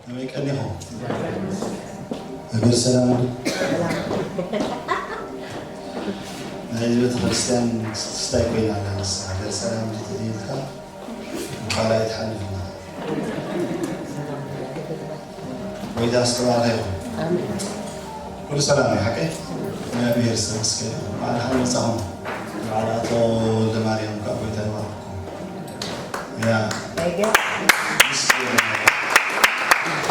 ከመይ ቀኒኹም? እግር ሰላም ዶ? ናይ ቤተ ክርስቲያን ስታይ ኮይና ኣላ ንሳ። እግር ሰላም ዶ ትልካ? ብኻልኣይ ትሓልፍና። ጎይታ ዝተባረኸ ይኹን። ኩሉ ሰላም እዩ፣ ሓቀይ? እግዚኣብሔር ዝተመስገነ ይኹን። በዓል ሓው መጻኹም። በዓል ኣቶ ወልደ ማርያም ከዓ ጎይታ ይባርክኩም። ያ።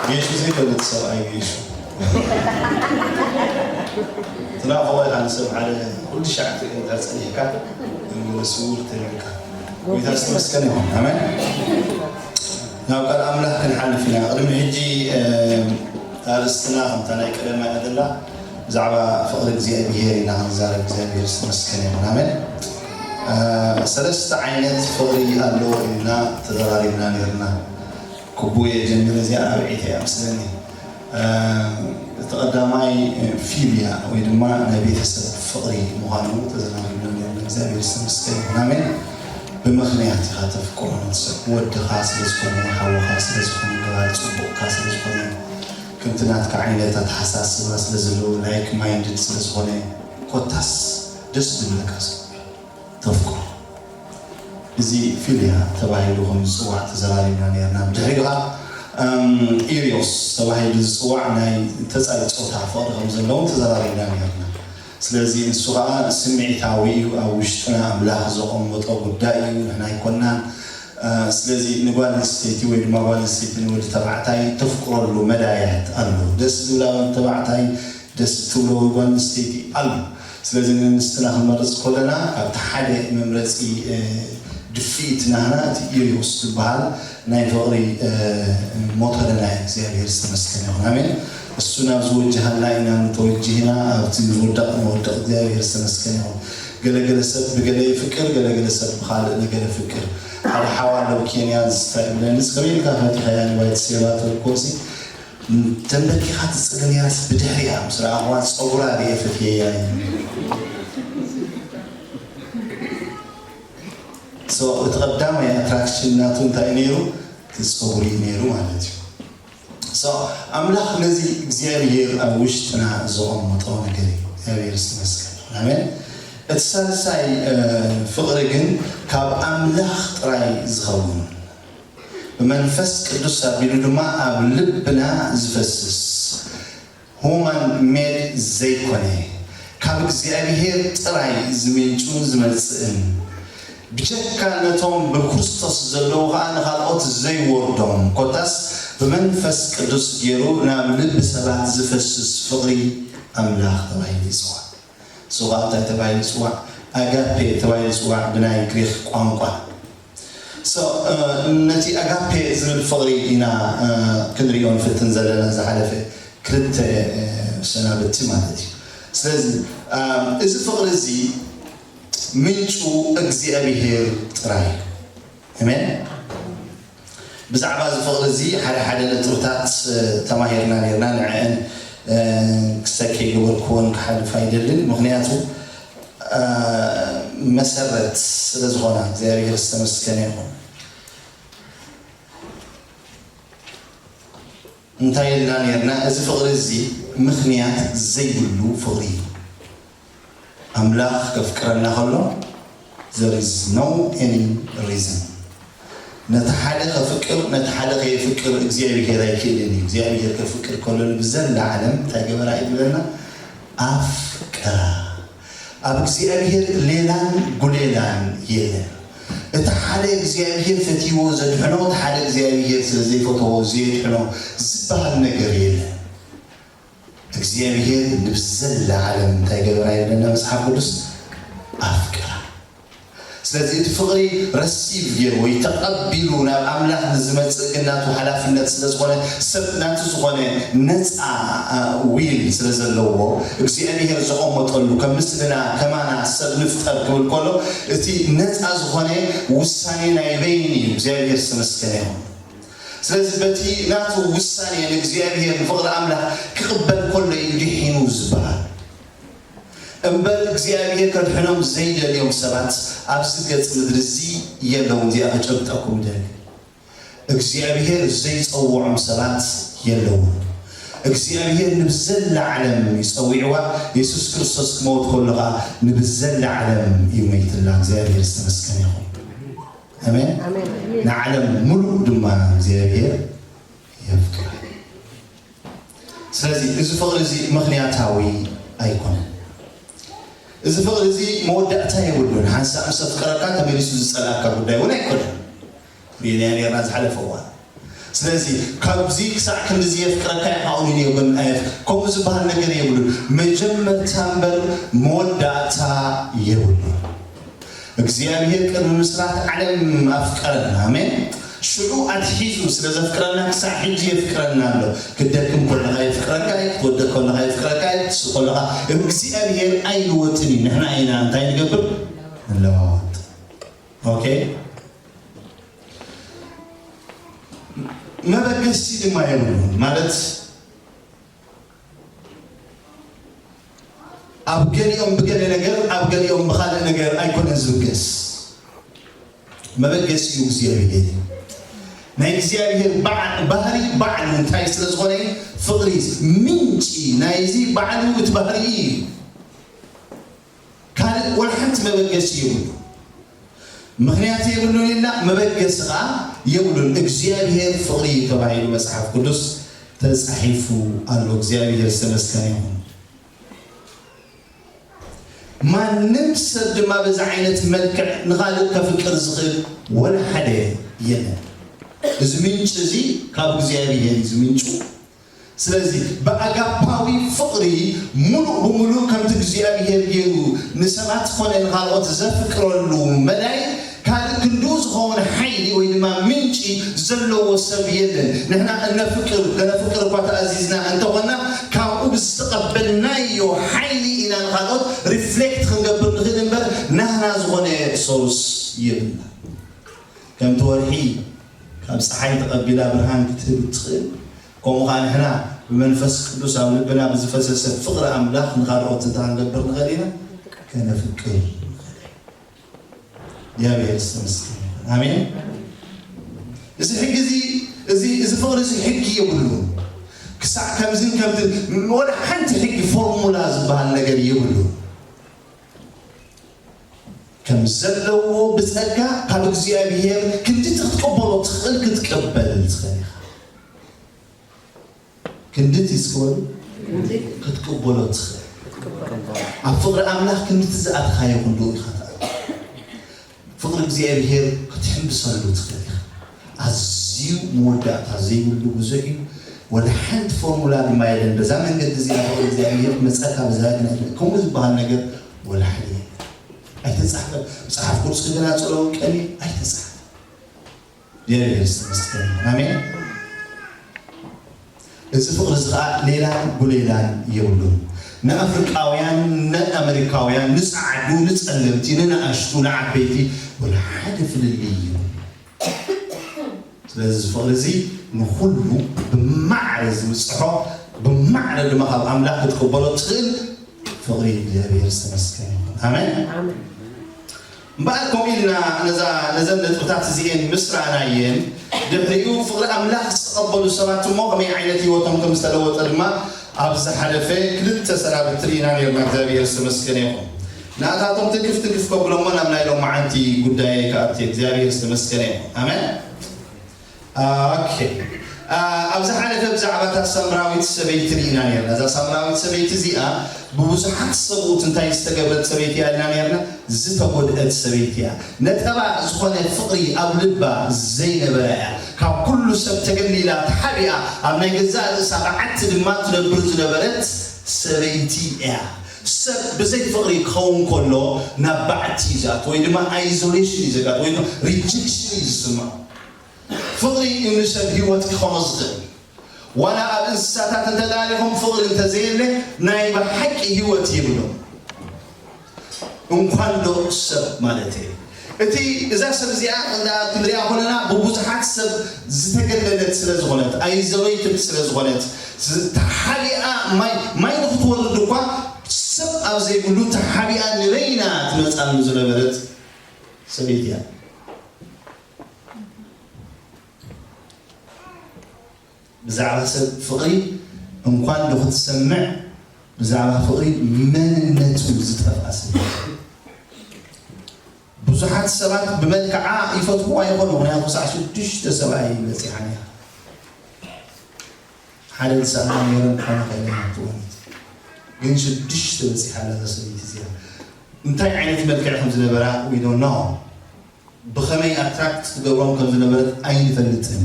ጌሹ ዘይፈልጥ ሰብኣይ ጌሹ። ትናፍቖ ኢኻ ንሰብ ሓደ ኩሉ ሻዕ ትርኢ እንድሕር ጸኒሕካ፣ ስውር ተሪርካ። ጎይታ ዝተመስገነ ይኹን። ኣሜን። ናብ ቃል ኣምላኽ ክንሓልፍ ኢና። ቅድሚ ሕጂ፣ እ፣ ኣርእስትና ከምታ ናይ ቀደማ እያ ዘላ። ብዛዕባ ፍቕሪ እግዚኣብሄር ኢና ክንዛረብ። እግዚኣብሄር ዝተመስገነ ይኹን። ኣሜን። እ፣ ሰለስተ ዓይነት ፍቕሪ ኣሎ ኢልና ተዘራሪብና ነይርና። ክቡየ ጀሚረ እዚኣ ራብዐይቲ እያ መስለኒ። እ፣ እቲ ቀዳማይ ፊልያ ወይ ድማ ናይ ቤተሰብ ፍቕሪ ምዃኑ ተዘራሪብና ነይርና። እግዚኣብሄር ዝተመስገነ ይኹን። ኣሜን። ብምኽንያት ኢኻ ተፍቅሮ ነቲ ሰብ። ወድኻ ስለ ዝኾነ፣ ሓውኻ ስለ ዝኾነ፣ ገባር ጽቡቕካ ስለ ዝኾነ፣ ከምቲ ናትካ ዓይነት ኣተሓሳስባ ስለ ዘለዎ፣ ላይክ ማይንድድ ስለ ዝኾነ፣ ኮታስ ደስ ዝብለካ ሰብ ተፍቅሮ። እዚ ፊልያ ተባሂሉ ከም ዝጽዋዕ ተዘራሪብና ነይርና። ብድሕሪኡ ኸኣ፣ እም፣ ኢሪዮስ ተባሂሉ ዝጽዋዕ ናይ ተጻይ ጾታ ፍቕሪ ከም ዘለውን ተዘራሪብና ነይርና። ስለዚ ንሱ ኸኣ ስምዒታዊ እዩ፣ ኣብ ውሽጥና ኣምላኽ ዘቐመጦ ጉዳይ እዩ፣ ንሕና ኣይኮናን። እ፣ ስለዚ ንጓል ኣንስተይቲ ወይ ድማ ጓል ኣንስተይቲ ንወዲ ተባዕታይ ተፍቅረሉ መዳያት ኣሎ። ደስ ዝብላ ጓል ተባዕታይ ደስ ትብሎ ጓል ኣንስተይቲ ኣሎ። ስለዚ ንንስትና ክንመርጽ ከለና ካብቲ ሓደ መምረጺ፣ እ፣ ድፍኢት ናህና እቲ ኢሪዮስ ዝበሃል ናይ ፍቕሪ፣ እ፣ ሞተረና እዩ። እግዚኣብሔር ዝተመስገነ ይኹን። ኣሜን። እሱ ናብ ዝወጅሃና ኢና ንተወጅህና፣ ኣብቲ ዝወደቕ ንወድቕ። እግዚኣብሔር ዝተመስገነ ይኹን። ገለገለ ሰብ ብገለ ይፍቅር፣ ገለገለ ሰብ ብኻልእ ነገር ይፍቅር። ሓደ ሓው ኣሎ ኣብ ኬንያ ዝስታይ ይብለኒ፣ "እስከ ከመይ ኢልካ ፈቲኻያ ንዋይ ትሴባ?" ተልኮሲ፣ ተንበርኪኻ ትጽሊ ነይራስ ብድሕሪኣ ምስ ረኣኽዋ ጸጉራ ርእየ ፈትየያ እዩ። So፣ እቲ ቀዳማይ ኣትራክሽን ናቱ እንታይ ነይሩ? እቲ ጸጉሪ ነይሩ ማለት እዩ። So፣ ኣምላኽ ነዚ እግዚኣብሔር ኣብ ውሽጥና ዘቐመጦ ነገር እዩ። እግዚኣብሔር ዝተመስገነ ይኹን። ኣሜን። እቲ ሳልሳይ፣ እ፣ ፍቕሪ ግን ካብ ኣምላኽ ጥራይ ዝኸውን፣ ብመንፈስ ቅዱስ ኣቢሉ ድማ ኣብ ልብና ዝፈስስ፣ ሁማን ሜድ ዘይኮነ፣ ካብ እግዚኣብሔር ጥራይ ዝምንጩን ዝመጽእን፣ ብጀካ ነቶም ብክርስቶስ ዘለዉ ኸኣ ንኻልኦት ዘይወርዶም፣ ኮታስ ብመንፈስ ቅዱስ ገይሩ ናብ ልቢ ሰባት ዝፈስስ ፍቕሪ ኣምላኽ ተባሂሉ ይጽዋዕ። እሱ ኸኣ እንታይ ተባሂሉ ይጽዋዕ? ኣጋፔ ተባሂሉ ይጽዋዕ ብናይ ግሪኽ ቋንቋ። So፣ እ፣ ነቲ ኣጋፔ ዝብል ፍቕሪ ኢና፣ እ፣ ክንሪኦ ንፍትን ዘለና ዝሓለፈ ክልተ፣ እ፣ ሰናብቲ ማለት እዩ። ስለዚ፣ እ፣ እዚ ፍቕሪ እዚ ምንጩ እግዚኣብሔር ጥራይ እዩ። ኣሜን። ብዛዕባ እዚ ፍቕሪ እዚ ሓደ ሓደ ነጥብታት፣ እ፣ ተማሂርና ነይርና። ንዕአን፣ እ፣ ክሰከ ይገበርክዎን ክሓልፍ ኣይደልን። ምኽንያቱ፣ እ፣ መሰረት ስለ ዝኾና። እግዚኣብሔር ዝተመስገነ ይኹን። እንታይ ኢልና ነይርና? እዚ ፍቕሪ እዚ ምኽንያት ዘይብሉ ፍቕሪ እዩ። ኣምላኽ ከፍቅረና ከሎ፣ there is no any reason። ነቲ ሓደ ከፍቅር፣ ነቲ ሓደ ከየፍቅር እግዚኣብሔር ኣይክእልን እዩ። እግዚኣብሔር ከፍቅር ከሎ ብዘላ ዓለም እንታይ ገበራ እዩ ዝብለና? ኣፍቀራ። ኣብ እግዚኣብሔር ሌላን ጉሌላን የለን። እቲ ሓደ እግዚኣብሔር ፈትይዎ ዘድሕኖ፣ እቲ ሓደ እግዚኣብሔር ስለ ዘይፈተዎ ዘየድሕኖ ዝበሃል ነገር የለን። እግዚኣብሔር ንብዘላ ዓለም እንታይ ገበራ ይብለና መጽሓፍ ቅዱስ? ኣፍቀራ። ስለዚ እቲ ፍቕሪ ረሲቭ ገይሩ ወይ ተቐቢሉ ናብ ኣምላኽ ንዝመጽእ ግን ናቱ ሓላፍነት ስለ ዝኾነ፣ ሰብ ናቱ ዝኾነ ነጻ፣ አ፣ ዊል ስለ ዘለዎ፣ እግዚኣብሔር ዘቐመጠሉ፣ ከም ምስልና ከማና ሰብ ንፍጠር ክብል ከሎ፣ እቲ ነጻ ዝኾነ ውሳኔ ናይ በይኑ እዩ። እግዚኣብሔር ዝተመስገነ ይኹን። ስለዚ በቲ ናቱ ውሳኔ ንእግዚኣብሔር ንፍቕሪ ኣምላኽ ክቕበል ከሎ እዩ ድሒኑ ዝበሃል። እምበር እግዚኣብሔር ከድሕኖም ዘይደልዮም ሰባት ኣብዚ ገጽ ምድሪ እዚ የለውን። እዚኣ ከጨብጠኩም ደሊ። እግዚኣብሔር ዘይጸውዖም ሰባት የለውን። እግዚኣብሔር ንብዘላ ዓለም እዩ ጸዊዕዋ። የሱስ ክርስቶስ ክመውት ከሎ ኸኣ ንብዘላ ዓለም እዩ መይትላ። እግዚኣብሔር ዝተመስገነ ይኹን። ኣሜን። ኣሜን። ንዓለም ሙሉእ ድማ እግዚኣብሔር የፍቅራ። ስለዚ እዚ ፍቕሪ እዚ ምኽንያታዊ ኣይኮነን። እዚ ፍቕሪ እዚ መወዳእታ የብሉን። ሓንሳእ ምስ ኣፍቀረካ ተመሊሱ ዝጸልኣካ ጉዳይ እውን ኣይኮነን። ርእናዮ ኔርና ዝሓለፈ እዋን። ስለዚ ካብዚ ክሳዕ ክንድዚ የፍቅረካ ይሓቑኒ ነይሩ ግን ኣየፍ-፣ ከምኡ ዝበሃል ነገር የብሉን። መጀመርታ እምበር መወዳእታ የብሉን። እግዚኣብሔር ቅድሚ ምስራት ዓለም ኣፍቀረና። ኣሜን። ሽዑ ኣትሒዙ ስለ ዘፍቅረና ክሳዕ ሕጂ የፍቅረና ኣሎ። ክትደክም ከለኻ የፍቅረካ እዩ፣ ክትወድቕ ከለኻ የፍቅረካ እዩ፣ ክትስእ ከለኻ እግዚኣብሔር ኣይልወጥን እዩ። ንሕና ኢና እንታይ ንገብር? ንለዋወጥ። ኦኬ? መበገሲ ድማ የብሉን። ማለት ኣብ ገሊኦም ብገለ ነገር፣ ኣብ ገሊኦም ብኻልእ ነገር ኣይኮነን ዝብገስ። መበገሲኡ እግዚኣብሔር እዩ። ናይ እግዚኣብሔር በዓ-፣ ባህሪ ባዕሉ እንታይ ስለ ዝኾነ እዩ? ፍቕሪ እዩ። ምንጪ ናይዚ ባዕሉ እቲ ባህሪ እዩ። ካልእ ወላ ሓንቲ መበገሲ የብሉ። ምኽንያት የብሉን ኢልና መበገሲ ኸዓ የብሉን። እግዚኣብሔር ፍቕሪ እዩ ተባሂሉ መጽሓፍ ቅዱስ ተጻሒፉ ኣሎ። እግዚኣብሔር ዝተመስገነ ይኹን። ማንም ሰብ ድማ በዚ ዓይነት መልክዕ ንኻልእ ከፍቅር ዝኽእል ወላ ሓደ የለን። እዚ ምንጪ እዚ ካብ እግዚኣብሔር እዩ ዝምንጩ። ስለዚ ብኣጋፓዊ ፍቕሪ ሙሉእ ብሙሉእ ከምቲ እግዚኣብሔር ገይሩ ንሰባት ኮነ ንኻልኦት ዘፍቅረሉ መዳይ ካልእ ክንድኡ ዝኸውን ሓይሊ ወይ ድማ ምንጪ ዘለዎ ሰብ የለን። ንሕና እነፍቅር፣ ከነፍቅር እኳ ተኣዚዝና እንተኾንና ካብኡ ብዝተቐበልናዮ ሓይሊ ኢና ንኻልኦት ሪፍሌክት ክንገብር ንኽእል እምበር ናህና ዝኾነ ሶርስ የብልና። ከምቲ ወርሒ ካብ ጸሓይ ተቐቢላ ብርሃን ክትህብ እትኽእል፣ ከምኡ ኸኣ ንሕና ብመንፈስ ቅዱስ ኣብ ልብና ብዝፈሰሰ ፍቕሪ ኣምላኽ ንኻልኦት እንታይ ክንገብር ንኽእል ኢና? ከነፍቅር ንኽእል ኢና። እግዚኣብሔር ዝተመስገነ ይኹን። ኣሜን። እዚ ሕጊ እዚ፣ እዚ፣ እዚ ፍቕሪ እዚ ሕጊ የብሉን። ክሳዕ ከምዝን ከምዝን ወላ ሓንቲ ሕጊ ፎርሙላ ዝበሃል ነገር የብሉን። ከም ዘለዎ ብጸጋ ካብ እግዚኣብሔር ክንድቲ ክትቅበሎ ትኽእል ክትቀበል ትኽእል ኢኻ። ክንድቲ እስኪ በሉ። ክትቅበሎ ትኽእል። ኣብ ፍቕሪ ኣምላኽ ክንድቲ ዝኣትኻዮ ክንድኡ ኢኻ ትኣቱ። ፍቕሪ እግዚኣብሔር ክትሕምብሰሉ ትኽእል ኢኻ። ኣዝዩ መወዳእታ ዘይብሉ ብዙሕ እዩ። ወላ ሓንቲ ፎርሙላ ድማ የለን። በዛ መንገዲ እዚኣ ፍቕሪ እግዚኣብሔር ክመጸካ፣ በዛ ግን ከምኡ ዝበሃል ነገር ወላ ሓደ የለን። ኣይተጻሕፈን። መጽሓፍ ቅዱስ ክገናጽሎ ቀኒ ኣይተጻሕፈን። እግዚኣብሔር ዝተመስገነ ይኹን። ኣሜን። እዚ ፍቕሪ እዚ ኸዓ ሌላን ጉሌላን የብሉን። ንኣፍሪቃውያን፣ ንኣመሪካውያን፣ ንጸዓዱ፣ ንጸለምቲ፣ ንነኣሽቱ፣ ንዓበይቲ፣ ወላ ሓደ ፍልልይ የብሉን። ስለዚ እዚ ፍቕሪ እዚ ንኹሉ ብማዕረ ዝብጽሖ፣ ብማዕረ ድማ ካብ ኣምላኽ ክትቅበሎ ትኽእል ፍቕሪ እግዚኣብሔር ዝተመስገነ ይኹን። ኣሜን። ኣሜን። እምበኣር ከምኡ ኢልና ነዛ፣ ነዘን ነጥብታት እዚኤን ምስ ረኣናየን፣ ድሕሪኡ ፍቕሪ ኣምላኽ ዝተቐበሉ ሰባት እሞ ከመይ ዓይነት ህይወቶም ከም ዝተለወጠ ድማ ኣብ ዝሓለፈ ክልተ ሰናብቲ ርኢና ነርና። እግዚኣብሔር ዝተመስገነ ይኹን። ንኣታቶም ትክፍ ትክፍ ከብሎሞ ናብ ናይ ሎማዓንቲ ጉዳይ ክኣቱ እግዚኣብሔር ዝተመስገነ ይኹን። ኣሜን። ኦኬ። ኣ፣ ኣብ ዝሓለፈ ብዛዕባ እታ ሳምራዊት ሰበይቲ ርኢና ነርና። እዛ ሳምራዊት ሰበይቲ እዚኣ ብብዙሓት ሰብኡት እንታይ ዝተገብረት ሰበይቲ እያ ኢልና ነርና? ዝተጎድአት ሰበይቲ እያ። ነጠባ ዝኾነ ፍቕሪ ኣብ ልባ ዘይነበራ እያ። ካብ ኩሉ ሰብ ተገሊላ ተሓቢኣ ኣብ ናይ ገዛእ ርእሳ በዓቲ ድማ ትነብር ዝነበረት ሰበይቲ እያ። ሰብ ብዘይ ፍቕሪ ክኸውን ከሎ ናብ በዓቲ እዩ ዝኣቱ ወይ ድማ ኣይዞሌሽን እዩ ዘጋጥም ወይ ድማ ሪጀክሽን እዩ ዝስምዖ። ፍቕሪ እዩ ንሰብ ህይወት ክኾኖ ዝኽእል። ዋላ ኣብ እንስሳታት እንተለኣሊኹም ፍቕሪ እንተዘየለ ናይ ብሓቂ ህይወት ይብሎም። እንኳን ዶ ሰብ ማለት እዩ። እቲ እዛ ሰብ እዚኣ እንዳ ክንሪኣ ኮለና ብብዙሓት ሰብ ዝተገለለት ስለ ዝኾነት ኣይዘወይትድ ስለ ዝኾነት ዝ-፣ ተሓቢኣ ማይ ማይ ንክትወርድ እኳ ሰብ ኣብ ዘይብሉ ተሓቢኣ ንበይና ትመፃሉ ዝነበረት ሰበይቲ እያ። ብዛዕባ ሰብ ፍቕሪ እንኳን ዶ ክትሰምዕ፣ ብዛዕባ ፍቕሪ መንነቱ ዝጠፍኣ ሰብ። ብዙሓት ሰባት ብመልክዓ ይፈትውዋ ይኾኑ፣ ምኽንያቱ ክሳዕ ሽዱሽተ ሰብኣይ በፂሓን እያ። ሓደ ዝሰኣና ነይረን ክኾና ከይለን ትኾን፣ ግን ሽዱሽተ በፂሓ ኣላ እዛ ሰበይቲ እዚኣ። እንታይ ዓይነት መልክዕ ከም ዝነበራ we don't know። ብኸመይ ኣትራክት ትገብሮም ከም ዝነበረት ኣይንፈልጥን።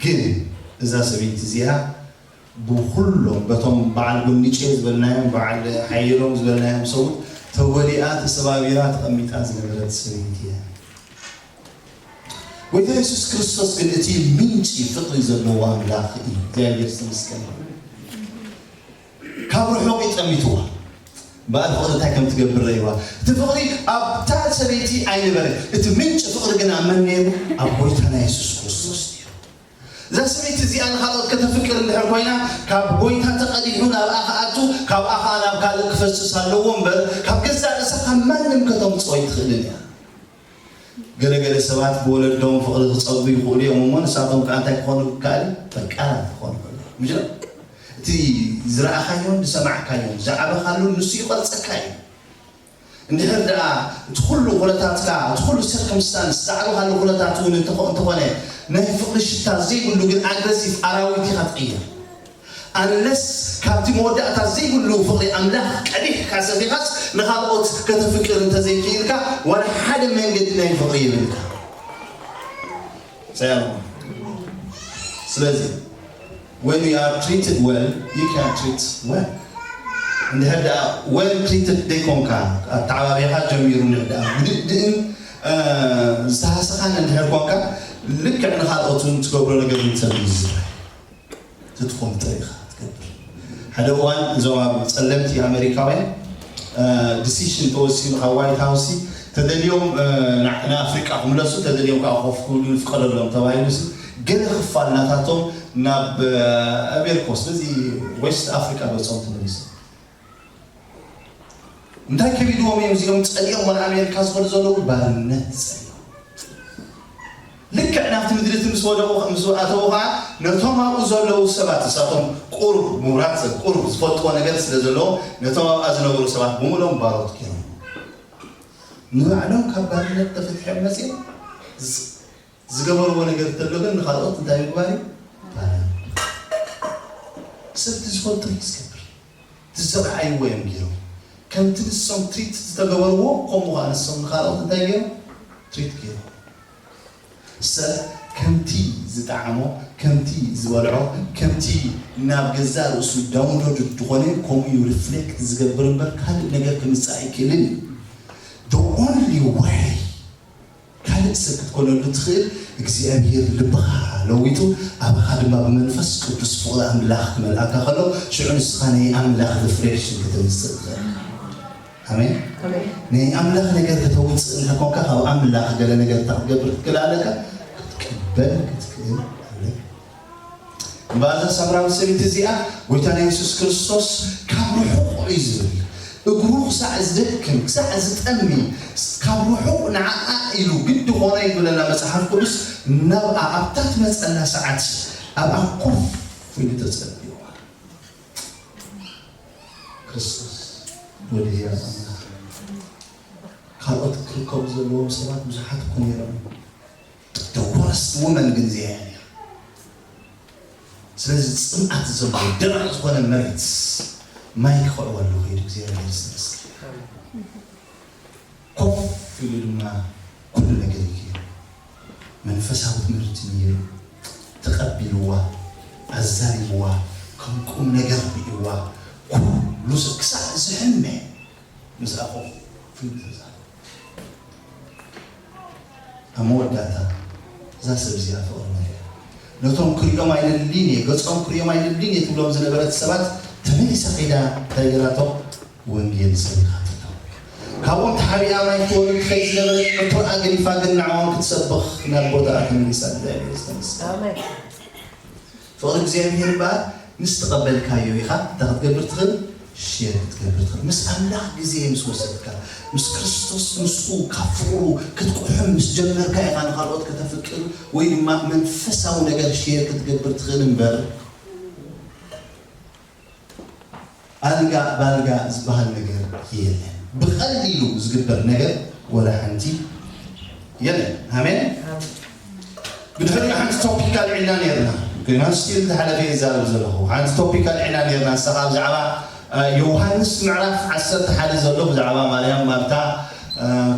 ግን እዛ ሰበይቲ እዚኣ ብኹሎም በቶም በዓል ጎኒጨ ዝበልናዮም፣ በዓል ሓየሎም ዝበልናዮም ሰብኡት ተጎሊኣ ተሰባቢራ ተቐሚጣ ዝነበረት ሰበይቲ እያ። ጎይታ የሱስ ክርስቶስ ግን እቲ ምንጪ ፍቕሪ ዘለዎ ኣምላኽ እዩ። እግዚኣብሔር ዝተመስገነ ይሁን። ካብ ርሑቕ እዩ ጠሚትዋ። እምበኣር ፍቕሪ እንታይ ከም ትገብር ረእይዋ። እቲ ፍቕሪ ኣብታ ሰበይቲ ኣይነበረ። እቲ ምንጪ ፍቕሪ ግን ኣብ መን ነይሩ? ኣብ ጎይታና የሱስ ክርስቶስ ነይሩ። እዛ ሰበይቲ እዚኣ ንኻልኦት ከተፍቅር እንድሕር ኮይና፣ ካብ ጎይታ ተቐዲሑ ናብኣ ክኣቱ፣ ካብኣ ኸዓ ናብ ካልእ ክፈስስ ኣለዎ እምበር፣ ካብ ገዛእ ርእሳ ካብ ማንም ከተምጽኦ ኣይትኽእልን እያ። ገለገለ ሰባት ብወለዶም ፍቕሪ ክጸልቡ ይኽእሉ እዮም እሞ፣ ንሳቶም ከኣ እንታይ ክኾኑ ይከኣል? ፈቃራት ክኾኑ ይኽእሉ እዮም። ምሽ ዶ? እቲ ዝረኣኻዮን ዝሰማዕካዮን ዝዓበኻሉን ንሱ ይቐርጸካ እዩ። እንድሕር ደኣ እቲ ኩሉ ኩነታትካ፣ እቲ ኩሉ ሲርከምስታንስ ዝዓበኻሉ ኩነታት እውን እንተኾ-፣ እንተኾነ፣ ናይ ፍቕሪ ሽታ ዘይብሉ ግን ኣግረሲቭ ኣራዊት ኢኻ ትቕየር። ኣንለስ ካብቲ መወዳእታ ዘይብሉ ፍቕሪ ኣምላኽ ቀዲሕካ ሰቲኻስ ንኻልኦት ከተፍቅር እንተዘይክኢልካ፣ ዋላ ሓደ መንገዲ ናይ ፍቕሪ የብልካ። ሰላም። ስለዚ when you are treated well, you can treat well። እንድሕር ደኣ well treated ደይኮንካ፣ ኣተዓባቢኻ ጀሚሩ እንድሕር ደኣ ግድእን ዝተሃሰኻን እንድሕር ኮንካ፣ ልክዕ ንኻልኦት እውን ትገብሮ ነገር ንሰብ እዩ ዝዝራይ። ትትኾን ጥሪኻ ትገብር። ሓደ እዋን እዞም ኣብ ጸለምቲ ኣሜሪካውያን ዲሲሽን ተወሲኑ ካብ ዋይት ሃውስ፣ ተደልዮም ንኣፍሪቃ ክምለሱ፣ ተደልዮም ከዓ ኮፍ ክብሉ ንፍቀደሎም ተባሂሉ፣ ገለ ክፋል ናታቶም ናብ ኣሜሪካ፣ ስለዚ ዌስት ኣፍሪቃ ገጾም ተመሊሱ። እንታይ ከቢድዎም እዮም እዚኦም ጸሊኦም ናብ ኣሜሪካ ዝኸዱ ዘለዉ? ባርነት ጸሊኦም። ልክዕ ናብቲ ምድሪ እቲ ምስ ወደቑ፣ ምስ ኣተዉ ኸዓ፣ ነቶም ኣብኡ ዘለዉ ሰባት፣ ንሳቶም ቁሩብ ምሁራት ሰብ፣ ቁሩብ ዝፈልጥዎ ነገር ስለ ዘለዎ፣ ነቶም ኣብኣ ዝነበሩ ሰባት ብምሉኦም ባሮት ገይሮም። ንባዕሎም ካብ ባርነት ተፈትሖም መጺኦም፣ ዝ-፣ ዝገበርዎ ነገር እንተሎ ግን ንኻልኦት እንታይ ምግባር እዩ? ባርነት። ሰብ እቲ ዝፈልጦ እዩ ዝገብር። ዝረኣይዎ እዮም ገይሮም። ከምቲ ንሶም ትሪት ዝተገበርዎ፣ ከምኡ ኸዓ ንሶም ንኻልኦት እንታይ ገይሮም? ትሪት ገይሮም። ሰብ ከምቲ ዝጠዓሞ፣ ከምቲ ዝበልዖ፣ ከምቲ ናብ ገዛእ ርእሱ ዳውንሎድ ዝኾነ፣ ከምኡ እዩ ሪፍሌክት ዝገብር እምበር ካልእ ነገር ክምጽእ ኣይክእልን እዩ። The only way ካልእ ሰብ ክትኮነሉ ትኽእል፣ እግዚኣብሔር ልብኻ ለዊጡ፣ ኣባኻ ድማ ብመንፈስ ቅዱስ ፍቕሪ ኣምላኽ ክመልኣካ ከሎ፣ ሽዑ ንስኻ ናይ ኣምላኽ ሪፍሌክሽን ከተምጽእ ትኽእል። ኣሜን። ኣሜን። ናይ ኣምላኽ ነገር ከተውጽእ እንተኾንካ፣ ካብ ኣምላኽ ገለ ነገር እንተ ክትገብር ክትክእል ኣለካ፣ ክትቅበል ክትክእል ኣለካ። እምበኣር እዛ ሳምራዊት ሰበይቲ እዚኣ፣ ጎይታና የሱስ ክርስቶስ ካብ ርሑቕ እዩ ዝብል። እግሩ ክሳዕ ዝደክም፣ ክሳዕ ዝጠሚ፣ ካብ ርሑቕ ንዓኣ ኢሉ ግዲ ኾነ እዩ ዝብለና መጽሓፍ ቅዱስ፣ ናብኣ ኣብታ ትመጸላ ሰዓት ኣብኣ ኮፍ ኢሉ ተጸልዩዋ። ክርስቶስ ወዲ ህያብ ኣምላኽ። ካልኦት ክርከቡ ዘለዎም ሰባት ብዙሓት እኮ ነይሮም። The worst woman ግን እዚኣ እያ ነይራ። ስለዚ ጽምኣት ዘለዎ ደረቕ ዝኾነ መሬት ማይ ክኸዕወሉ ከይዱ እግዚኣብሔር ዝተመስገነ። ኮፍ ኢሉ ድማ ኩሉ ነገር እዩ ገይሩ። መንፈሳዊ ትምህርቲ ነይሩ። ተቐቢልዋ፣ ኣዛሪብዋ፣ ከም ቁም ነገር ርእይዋ። ኩሉ ሰብ ክሳዕ ዝሕመ ምስኣ ኮፍ ኢሉ ተዛረበ። ኣብ መወዳእታ እዛ ሰብ እዚኣ ፍቕሪ መሪያ። ነቶም ክሪኦም ኣይደልን እየ፣ ገጾም ክሪኦም ኣይደልን እየ ትብሎም ዝነበረት ሰባት ተመሊሳ ከይዳ እንታይ ገይራቶም? ወንጌል ሰቢኻትሎም። ካብኦም ተሓቢኣ ማይ ክትወርድ ትኸይድ ዝነበረት ዕትሮኣ ገዲፋ ግን ንዕኦም ክትሰብኽ ናብ ቦታኣ ተመሊሳ። እግዚኣብሔር ዝተመስገነ። ኣሜን። ፍቕሪ እግዚኣብሔር እምበኣር ምስ ተቐበልካዮ ኢኻ እንታይ ክትገብር ትኽእል? ሼር ክትገብር ትኽእል። ምስ ኣምላኽ ግዜ ምስ ወሰድካ፣ ምስ ክርስቶስ፣ ምስኡ ካብ ፍቕሩ ክትቁሕም ምስ ጀመርካ ኢኻ ንኻልኦት ከተፍቅር ወይ ድማ መንፈሳዊ ነገር ሼር ክትገብር ትኽእል እምበር፣ ኣልጋ ባልጋ ዝበሃል ነገር የለን። ብቐሊሉ ዝግበር ነገር ወላ ሓንቲ የለን። ኣሜን። ብድሕሪኡ ሓንቲ ቶፒክ ኣልዒልና ነርና። ኮይና ስቲል ዝሓለፈ እየ ዝዛረብ ዘለኹ። ሓንቲ ቶፒክ ኣልዒልና ነርና። ንሳ ኸዓ ብዛዕባ ዮሃንስ ምዕራፍ ዓሰርተ ሓደ ዘሎ ብዛዕባ ማርያም፣ ማርታ፣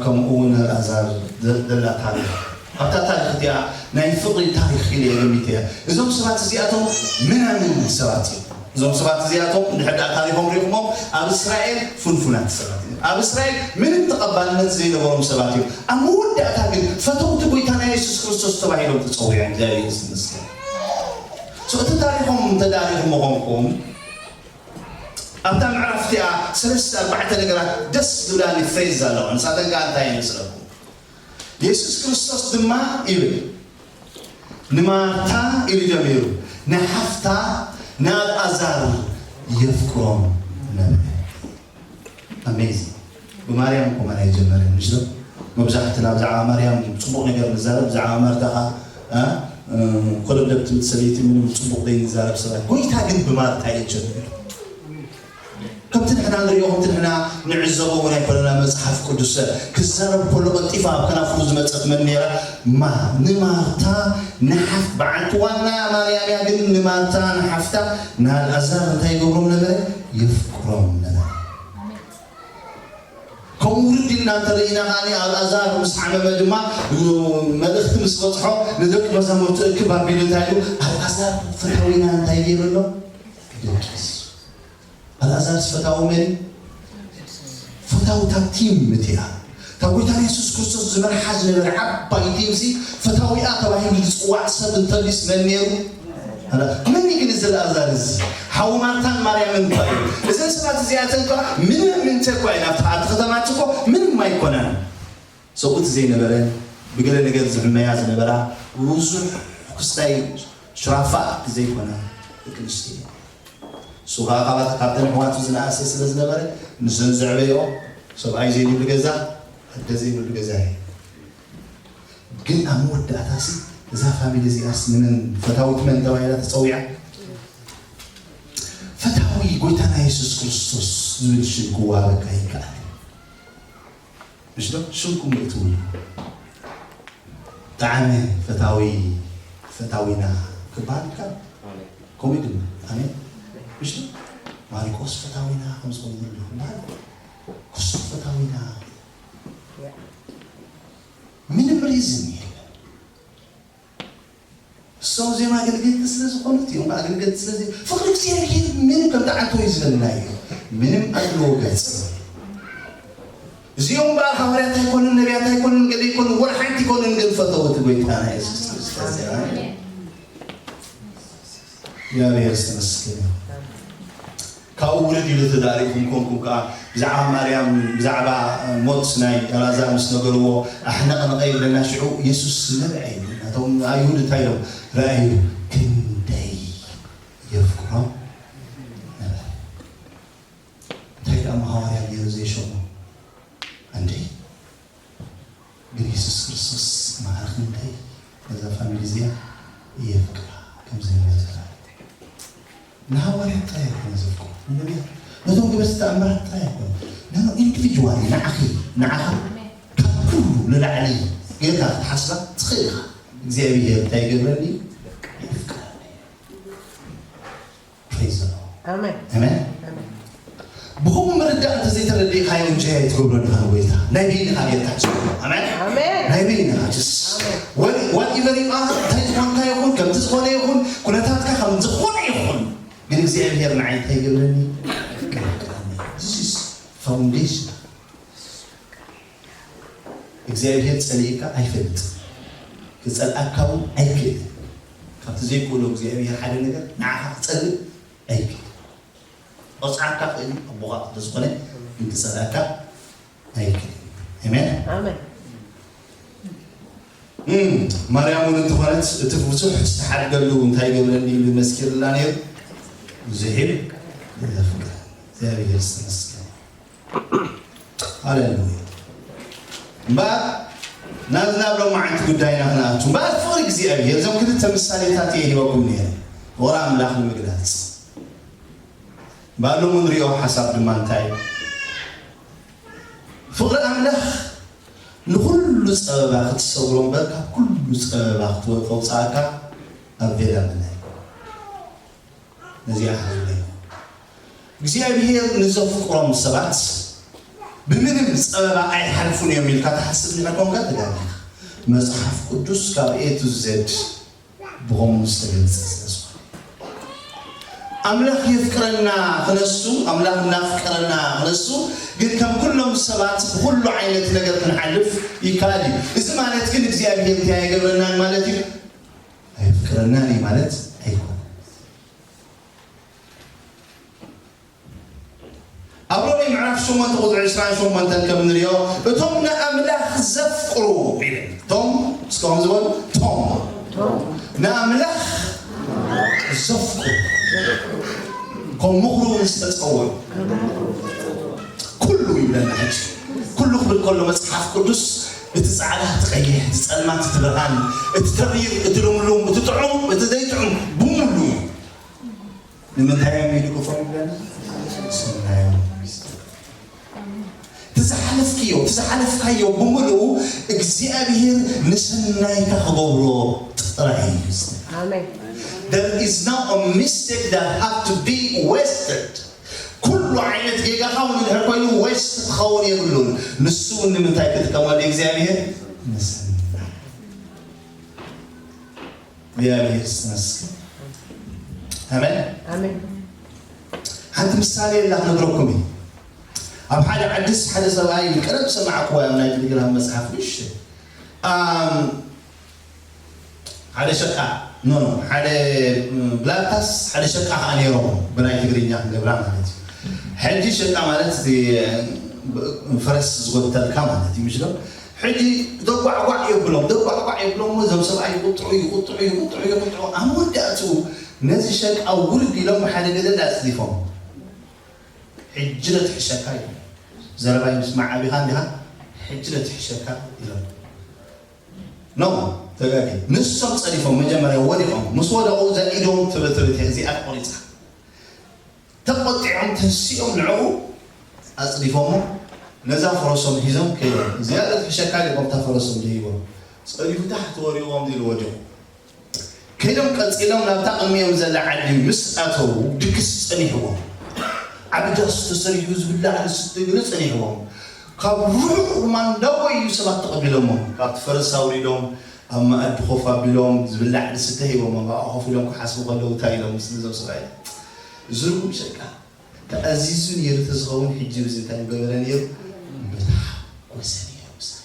ከምኡ እውን ኣልኣዛር ዘላ ታሪኽ። ኣብታ ታሪኽ እቲኣ ናይ ፍቕሪ ታሪኽ ኢለ እየ ገሚተ እየ። እዞም ሰባት እዚኣቶም ምናምን ሰባት እዮም። እዞም ሰባት እዚኣቶም እንድሕር ደኣ ታሪኾም ሪእኹሞም፣ ኣብ እስራኤል ፍንፉናት ሰባት እዮም። ኣብ እስራኤል ምንም ተቐባልነት ዘይነበሮም ሰባት እዮም። ኣብ መወዳእታ ግን ፈተውቲ ጎይታና የሱስ ክርስቶስ ተባሂሎም ተጸዊዖም። እግዚኣብሔር ይመስገን። So እቲ ታሪኾም እንተ ደኣ ሪእኹሞ ኾንኩም፣ ኣብታ ምዕራፍ እቲኣ ሰለስተ ኣርባዕተ ነገራት ደስ ዝብላኒ ፍሬዝ ኣለዋ። ንሳተን ከኣ እንታይ ይመስለኩም? የሱስ ክርስቶስ ድማ ይብል፣ ንማርታ ኢሉ ጀሚሩ፣ ንሓፍታ ንኣልኣዛር የፍቅሮም ነበረ። ኣሜዚንግ። ብማርያም እኮ ማን ኣይጀመረን፣ ምሽ ዶ? መብዛሕትና ብዛዕባ ማርያም ጽቡቕ ነገር ንዛረብ፣ ብዛዕባ ማርታ ኸኣ፣ እ፣ እ፣ ኮለብለብ ትብል ሰበይቲ ምንም ጽቡቕ ዘይንዛረብ ሰባት። ጎይታ ግን ብማርታ እዩ ጀሚሩ። ከምቲ ንሕና ንሪኦ፣ ከምቲ ንሕና ንዕዘቦ እውን ኣይኮነና። መጽሓፍ ቅዱስ ክዛረብ ከሎ ቀልጢፋ ኣብ ከናፍሩ ዝመጸት መን ነይራ? ማ-፣ ንማርታ ንሓፍ-፣ በዓልቲ ዋና ማርያም እያ፣ ግን ንማርታ ንሓፍታ ንኣልኣዛር እንታይ ይገብሮም ነበረ? የፍቅሮም ነበረ። ከምኡ ውርድ ኢልና እንተርኢና ከኣ ኣልኣዛር ምስ ሓመመ ድማ መልእኽቲ ምስ በጽሖ ንደቂ መዛሙርቱ እክብ ኣቢሉ እንታይ ኢሉ? ኣልኣዛር ፈታዊና እንታይ ገይሩ ኣሎ? ደቂሱ። ኣልኣዛርስ ፈታዊ መን እዩ? ፈታዊ እታ ቲም እቲኣ። እታ ጎይታ የሱስ ክርስቶስ ዝመርሓ ዝነበረ ዓባይ ቲምሲ ፈታዊኣ ተባሂሉ ዝጽዋዕ ሰብ እንተልዩስ መን ነይሩ? ኣላ-፣ መን እዩ ግን እዚ ኣልኣዛር እዚ? ሓው ማርታን ማርያምን እኳ እዩ። እዘን ሰባት እዚኣተን እኳ ምንም እንተ እኳ እዩ ናብቲ፣ ኣብቲ ከተማ እኮ ምንም ኣይኮናን። ሰብኡት ዘይነበረ፣ ብገለ ነገር ዝሕመያ ዝነበራ፣ ብዙሕ ክስታይ ሽራፋት ዘይኮና ደቂ ኣንስትዮ እየን። እሱ ኸኣ ካብ-፣ ካብተን ኣሕዋቱ ዝነኣሰ ስለ ዝነበረ፣ ንሰን ዘዕበዮ ሰብኣይ ዘይብሉ ገዛ፣ ኣደ ዘይብሉ ገዛ እዩ። ግን ኣብ መወዳእታሲ እዛ ፋሚሊ እዚኣስ ንመን ፈታዊት መን ተባሂላ ተጸዊዓ? ፈታዊ ጎይታና የሱስ ክርስቶስ ዝብል ሽም ክዋሃበካ ይከኣል። ምሽ ዶ? ሽምኩም እትብሉ። ጠዓመ ፈታዊ፣ ፈታዊና ክበሃል ይከኣል። ኣሜን። ከምኡ እዩ ድማ። ኣሜን። ምሽ ዶ? ማሪቆስ ፈታዊና ከም ዝኾኑ ንርኢ ክበሃል። ክሱ ፈታዊና። ምንም ሪዝን የለን። እሶም እዚኦም ኣገልገልቲ ስለ ዝኾኑት እዮም። ኣገልገልቲ ስለ ዘይ-፣ ፍቕሪ እግዚኣብሔር ምንም ከም ተዓንቶ እዩ ዝበልና እዩ። ምንም ኣድልዎ ገጽ። እዚኦም በኣል ሃዋርያት ኣይኮኑን፣ ነቢያት ኣይኮኑን፣ ገለ ኣይኮኑን፣ ወላ ሓንቲ ኣይኮኑን፣ ግን ፈተውቲ ጎይታና የሱስ ክርስቶስ እዮም። እግዚኣብሔር ዝተመስገነ ይሁን። ካብኡ ውርድ ኢሉ ተዳሪኹም ኮንኩም ከኣ ብዛዕባ ማርያም፣ ብዛዕባ ሞት ናይ ኣልኣዛር ምስ ነገርዎ፣ ኣሕነቕነቐ ይብለና። ሽዑ የሱስ ነብዐ ኢሉ። ናቶም ኣይሁድ እንታይ ኢሎም? ረኣዩ፣ ክንደይ የፍቅሮም ነበረ። እንታይ ደኣ እሞ ሃዋርያ ገይሩ ዘይሸሞ? ኣንደይ ግን የሱስ ክርስቶስ ማዕረ ክንደይ ነዛ ፋሚሊ እዚኣ የፍቅራ ከም ዝነበረ ተዛረበ። ንሃዋርያት ጥራይ ኣይኮነ ዘፍቅሮ፣ ንነቢያት፣ ነቶም ገበርቲ ተኣምራት ጥራይ ኣይኮነ፣ ነኖ ኢንዲቪጁዋሊ፣ ንዓኺ፣ ንዓኻ ካብ ኩሉ ንላዕሊ ጌርካ ክትሓስባ ትኽእል ኢኻ። እግዚኣብሔር እንታይ ይገብረኒ? የፍቅረኒ። ፕሬዝ ዘ ሎርድ። ኣሜን። ኣሜን። ኣሜን። ብኸምኡ ምርዳእ እንተዘይተረዲእካዮ እንጂ ኣይትገብሮ ዲኻ ንጎይታ። ናይ በይንኻ ጌርካ ትሰርሖ። ኣሜን። ኣሜን። ናይ በይንኻ ጀስ። ኣሜን። ወ-፣ ዋትኤቨር ዩ ኣር፣ እንታይ ዝኾንካ ይኹን፣ ከምቲ ዝኾነ ይኹን፣ ኩነታትካ ከም ዝኾነ ይኹን፣ ግን እግዚኣብሔር ንዓይ እንታይ ይገብረኒ? ይፍቅረኒ። This is foundation። እግዚኣብሔር ጸሊእካ ኣይፈልጥን። ክጸልኣካ እውን ኣይክእልን። ካብቲ ዘይክእሎ እግዚኣብሔር ሓደ ነገር ንዓኻ ክጸልእ ኣይክእልን። ክቐጽዓካ ክእል እዩ፣ ኣቦኻ እንተዝኾነ፣ ግን ክጸልኣካ ኣይክእልን። ኣሜን። ኣሜን። እም፣ ማርያም እውን እንተኾነት እቲ ብዙሕ ዝተሓድገሉ እንታይ ይገብረኒ ኢሉ መስኪርላ ነይሩ። ዝሒል ዘፍቅር። እግዚኣብሔር ዝተመስገነ። ሃሌሉያ። እምበኣር ናብዚ ናብ ሎማዓንቲ ጉዳይና ክንኣቱ። እምበኣር ፍቕሪ እግዚኣብሔር እዞም ክልተ ምሳሌታት እየ ሂበኩም ነይረ። ፍቕሪ ኣምላኽ ንምግላጽ። እምበኣር ሎሚ ንሪኦ ሓሳብ ድማ እንታይ እዩ? ፍቕሪ ኣምላኽ ንኹሉ ጸበባ ክትሰብሮ እምበር ካብ ኩሉ ጸበባ ክትወ-፣ ከውጽኣካ ኣብ ቬላ ምናይ። ነዚኣ ሓዙለይ። እግዚኣብሔር ንዘፍቅሮም ሰባት ብምንም ጸበባ ኣይሓልፉን እዮም ኢልካ ትሓስብ እንድሕር ኮንካ ተጋጊኻ። መጽሓፍ ቅዱስ ካብ ኤ ቱ ዜድ ብኸምኡ ዝተገልጸ ስለ ዝኾነ። ኣምላኽ የፍቅረና ክነሱ፣ ኣምላኽ እናፍቀረና ክነሱ፣ ግን ከም ኩሎም ሰባት ብኹሉ ዓይነት ነገር ክንሓልፍ ይከኣል እዩ። እዚ ማለት ግን እግዚኣብሔር እንታይ ኣይገብረናን ማለት እዩ? ኣየፍቅረናን እዩ ማለት ኣይኮነን። ኣብ ሮሜ ምዕራፍ ሸሞንተ ቁጽሪ ዕስራን ሸሞንተን ከም ንሪኦ፣ እቶም ንኣምላኽ ዘፍቅሩ ይብል። እቶም፣ እስከ ከምዚ በሉ፣ እቶም ንኣምላኽ ዘፍቅሩ፣ ከም ምኽሩ እውን ዝተጸውዑ፣ ኩሉ ይብለና ሕጂ። ኩሉ ክብል ከሎ መጽሓፍ ቅዱስ እቲ ጻዕዳ፣ እቲ ቀይሕ፣ እቲ ጸልማት፣ እቲ ብርሃን፣ እቲ ተሪር፣ እቲ ልምሉም፣ እቲ ጥዑም፣ እቲ ዘይጥዑም፣ ብምሉ እዩ። ንምንታይ እዮም ኢሉ ክፍሮም ይብለና? ሰናዮም። እቲ ዝሓለፍክዮ፣ እቲ ዝሓለፍካዮ ብምልኡ እግዚኣብሔር ንሰናይካ ክገብሮ ጥራይ እዩ። ኣሜን። There is not a mistake that have to be wasted. ኩሉ ዓይነት ጌጋኻ እውን እንድሕር ኮይኑ ዌስት ክኸውን የብሉን። ንሱ እውን ንምንታይ ክጥቀመሉ እግዚኣብሔር? ንሰናይ። እግዚኣብሔር ይመስገን። ኣሜን። ኣሜን። ሓንቲ ምሳሌ ኢላ ክነግረኩም እዩ። ኣብ ሓደ ዓድስ ሓደ ሰብኣይ ቀደም ሰማዕኩዋ ኣብ ናይ ቴሌግራም መጽሓፍ ንሽ ኣም ሓደ ሸቃ ኖ ኖ ሓደ ብላታስ ሓደ ሸቃ ከዓ ነይሮም ብናይ ትግርኛ ክንገብራ ማለት እዩ። ሕጂ ሸቃ ማለት እቲ ፈረስ ዝጎተልካ ማለት እዩ ምሽ ሕጂ ደጓዕጓዕ የብሎም ደጓዕጓዕ የብሎም። እዞም ሰብኣይ ይቁጥዑ ይቁጥዑ ይቁጥዑ ይቁጥዑ ኣብ መወዳእትኡ ነዚ ሸቃ ውርድ ኢሎም ብሓደ ገደል ኣፅዲፎም። ሕጂ ነትሕሸካ ኢሎም። ዘረባይ ምስማዕ ኣቢኻ እንዲኻ ሕጂ ነትሕሸካ ኢሎም። ኖ ተጋጊ ንሶም ፀዲፎም መጀመርያ ወዲቖም ምስ ወደቑ ዘኢዶም ትብትብት እዚኣ ቆሪፃ ተቆጢዖም ተንሲኦም ንዕኡ ኣፅዲፎሞ ነዛ ፈረሶም ሒዞም ከይዶም። እዚኣ ነትሕሸካ ኢሎም ኣብታ ፈረሶም ደይቦም ፀዲፉ ታሕቲ ወዲቖም ኢሉ ወዲቑ። ከይዶም ቀፂሎም ናብታ ቅድሚኦም ዘላ ዓዲ ምስ ኣተዉ ድግስ ፀኒሕዎም። ዓቢ ዳስ ተሰሪሑ ዝብላዕ ዝስተ ግን ፀኒሕዎም። ካብ ርሑቕ ድማ እንዳጎዩ ሰባት ተቐቢሎሞም። ካብቲ ፈረስ ኣውሪዶም ኣብ መኣዲ ኮፍ ኣቢሎም ዝብላዕ ዝስተ ሂቦሞም። ኣብኣ ኮፍ ኢሎም ክሓስቡ ከለዉ እንታይ ኢሎም ምስ ነዞም ሰብኣይ እዚ ርጉም ሸቃ ተኣዚዙ ነይሩ ተዝኸውን ሕጂ ብዚ እንታይ ምገበረ ነይሩ ምተሓጎሰ ነይሩ ምሳይ።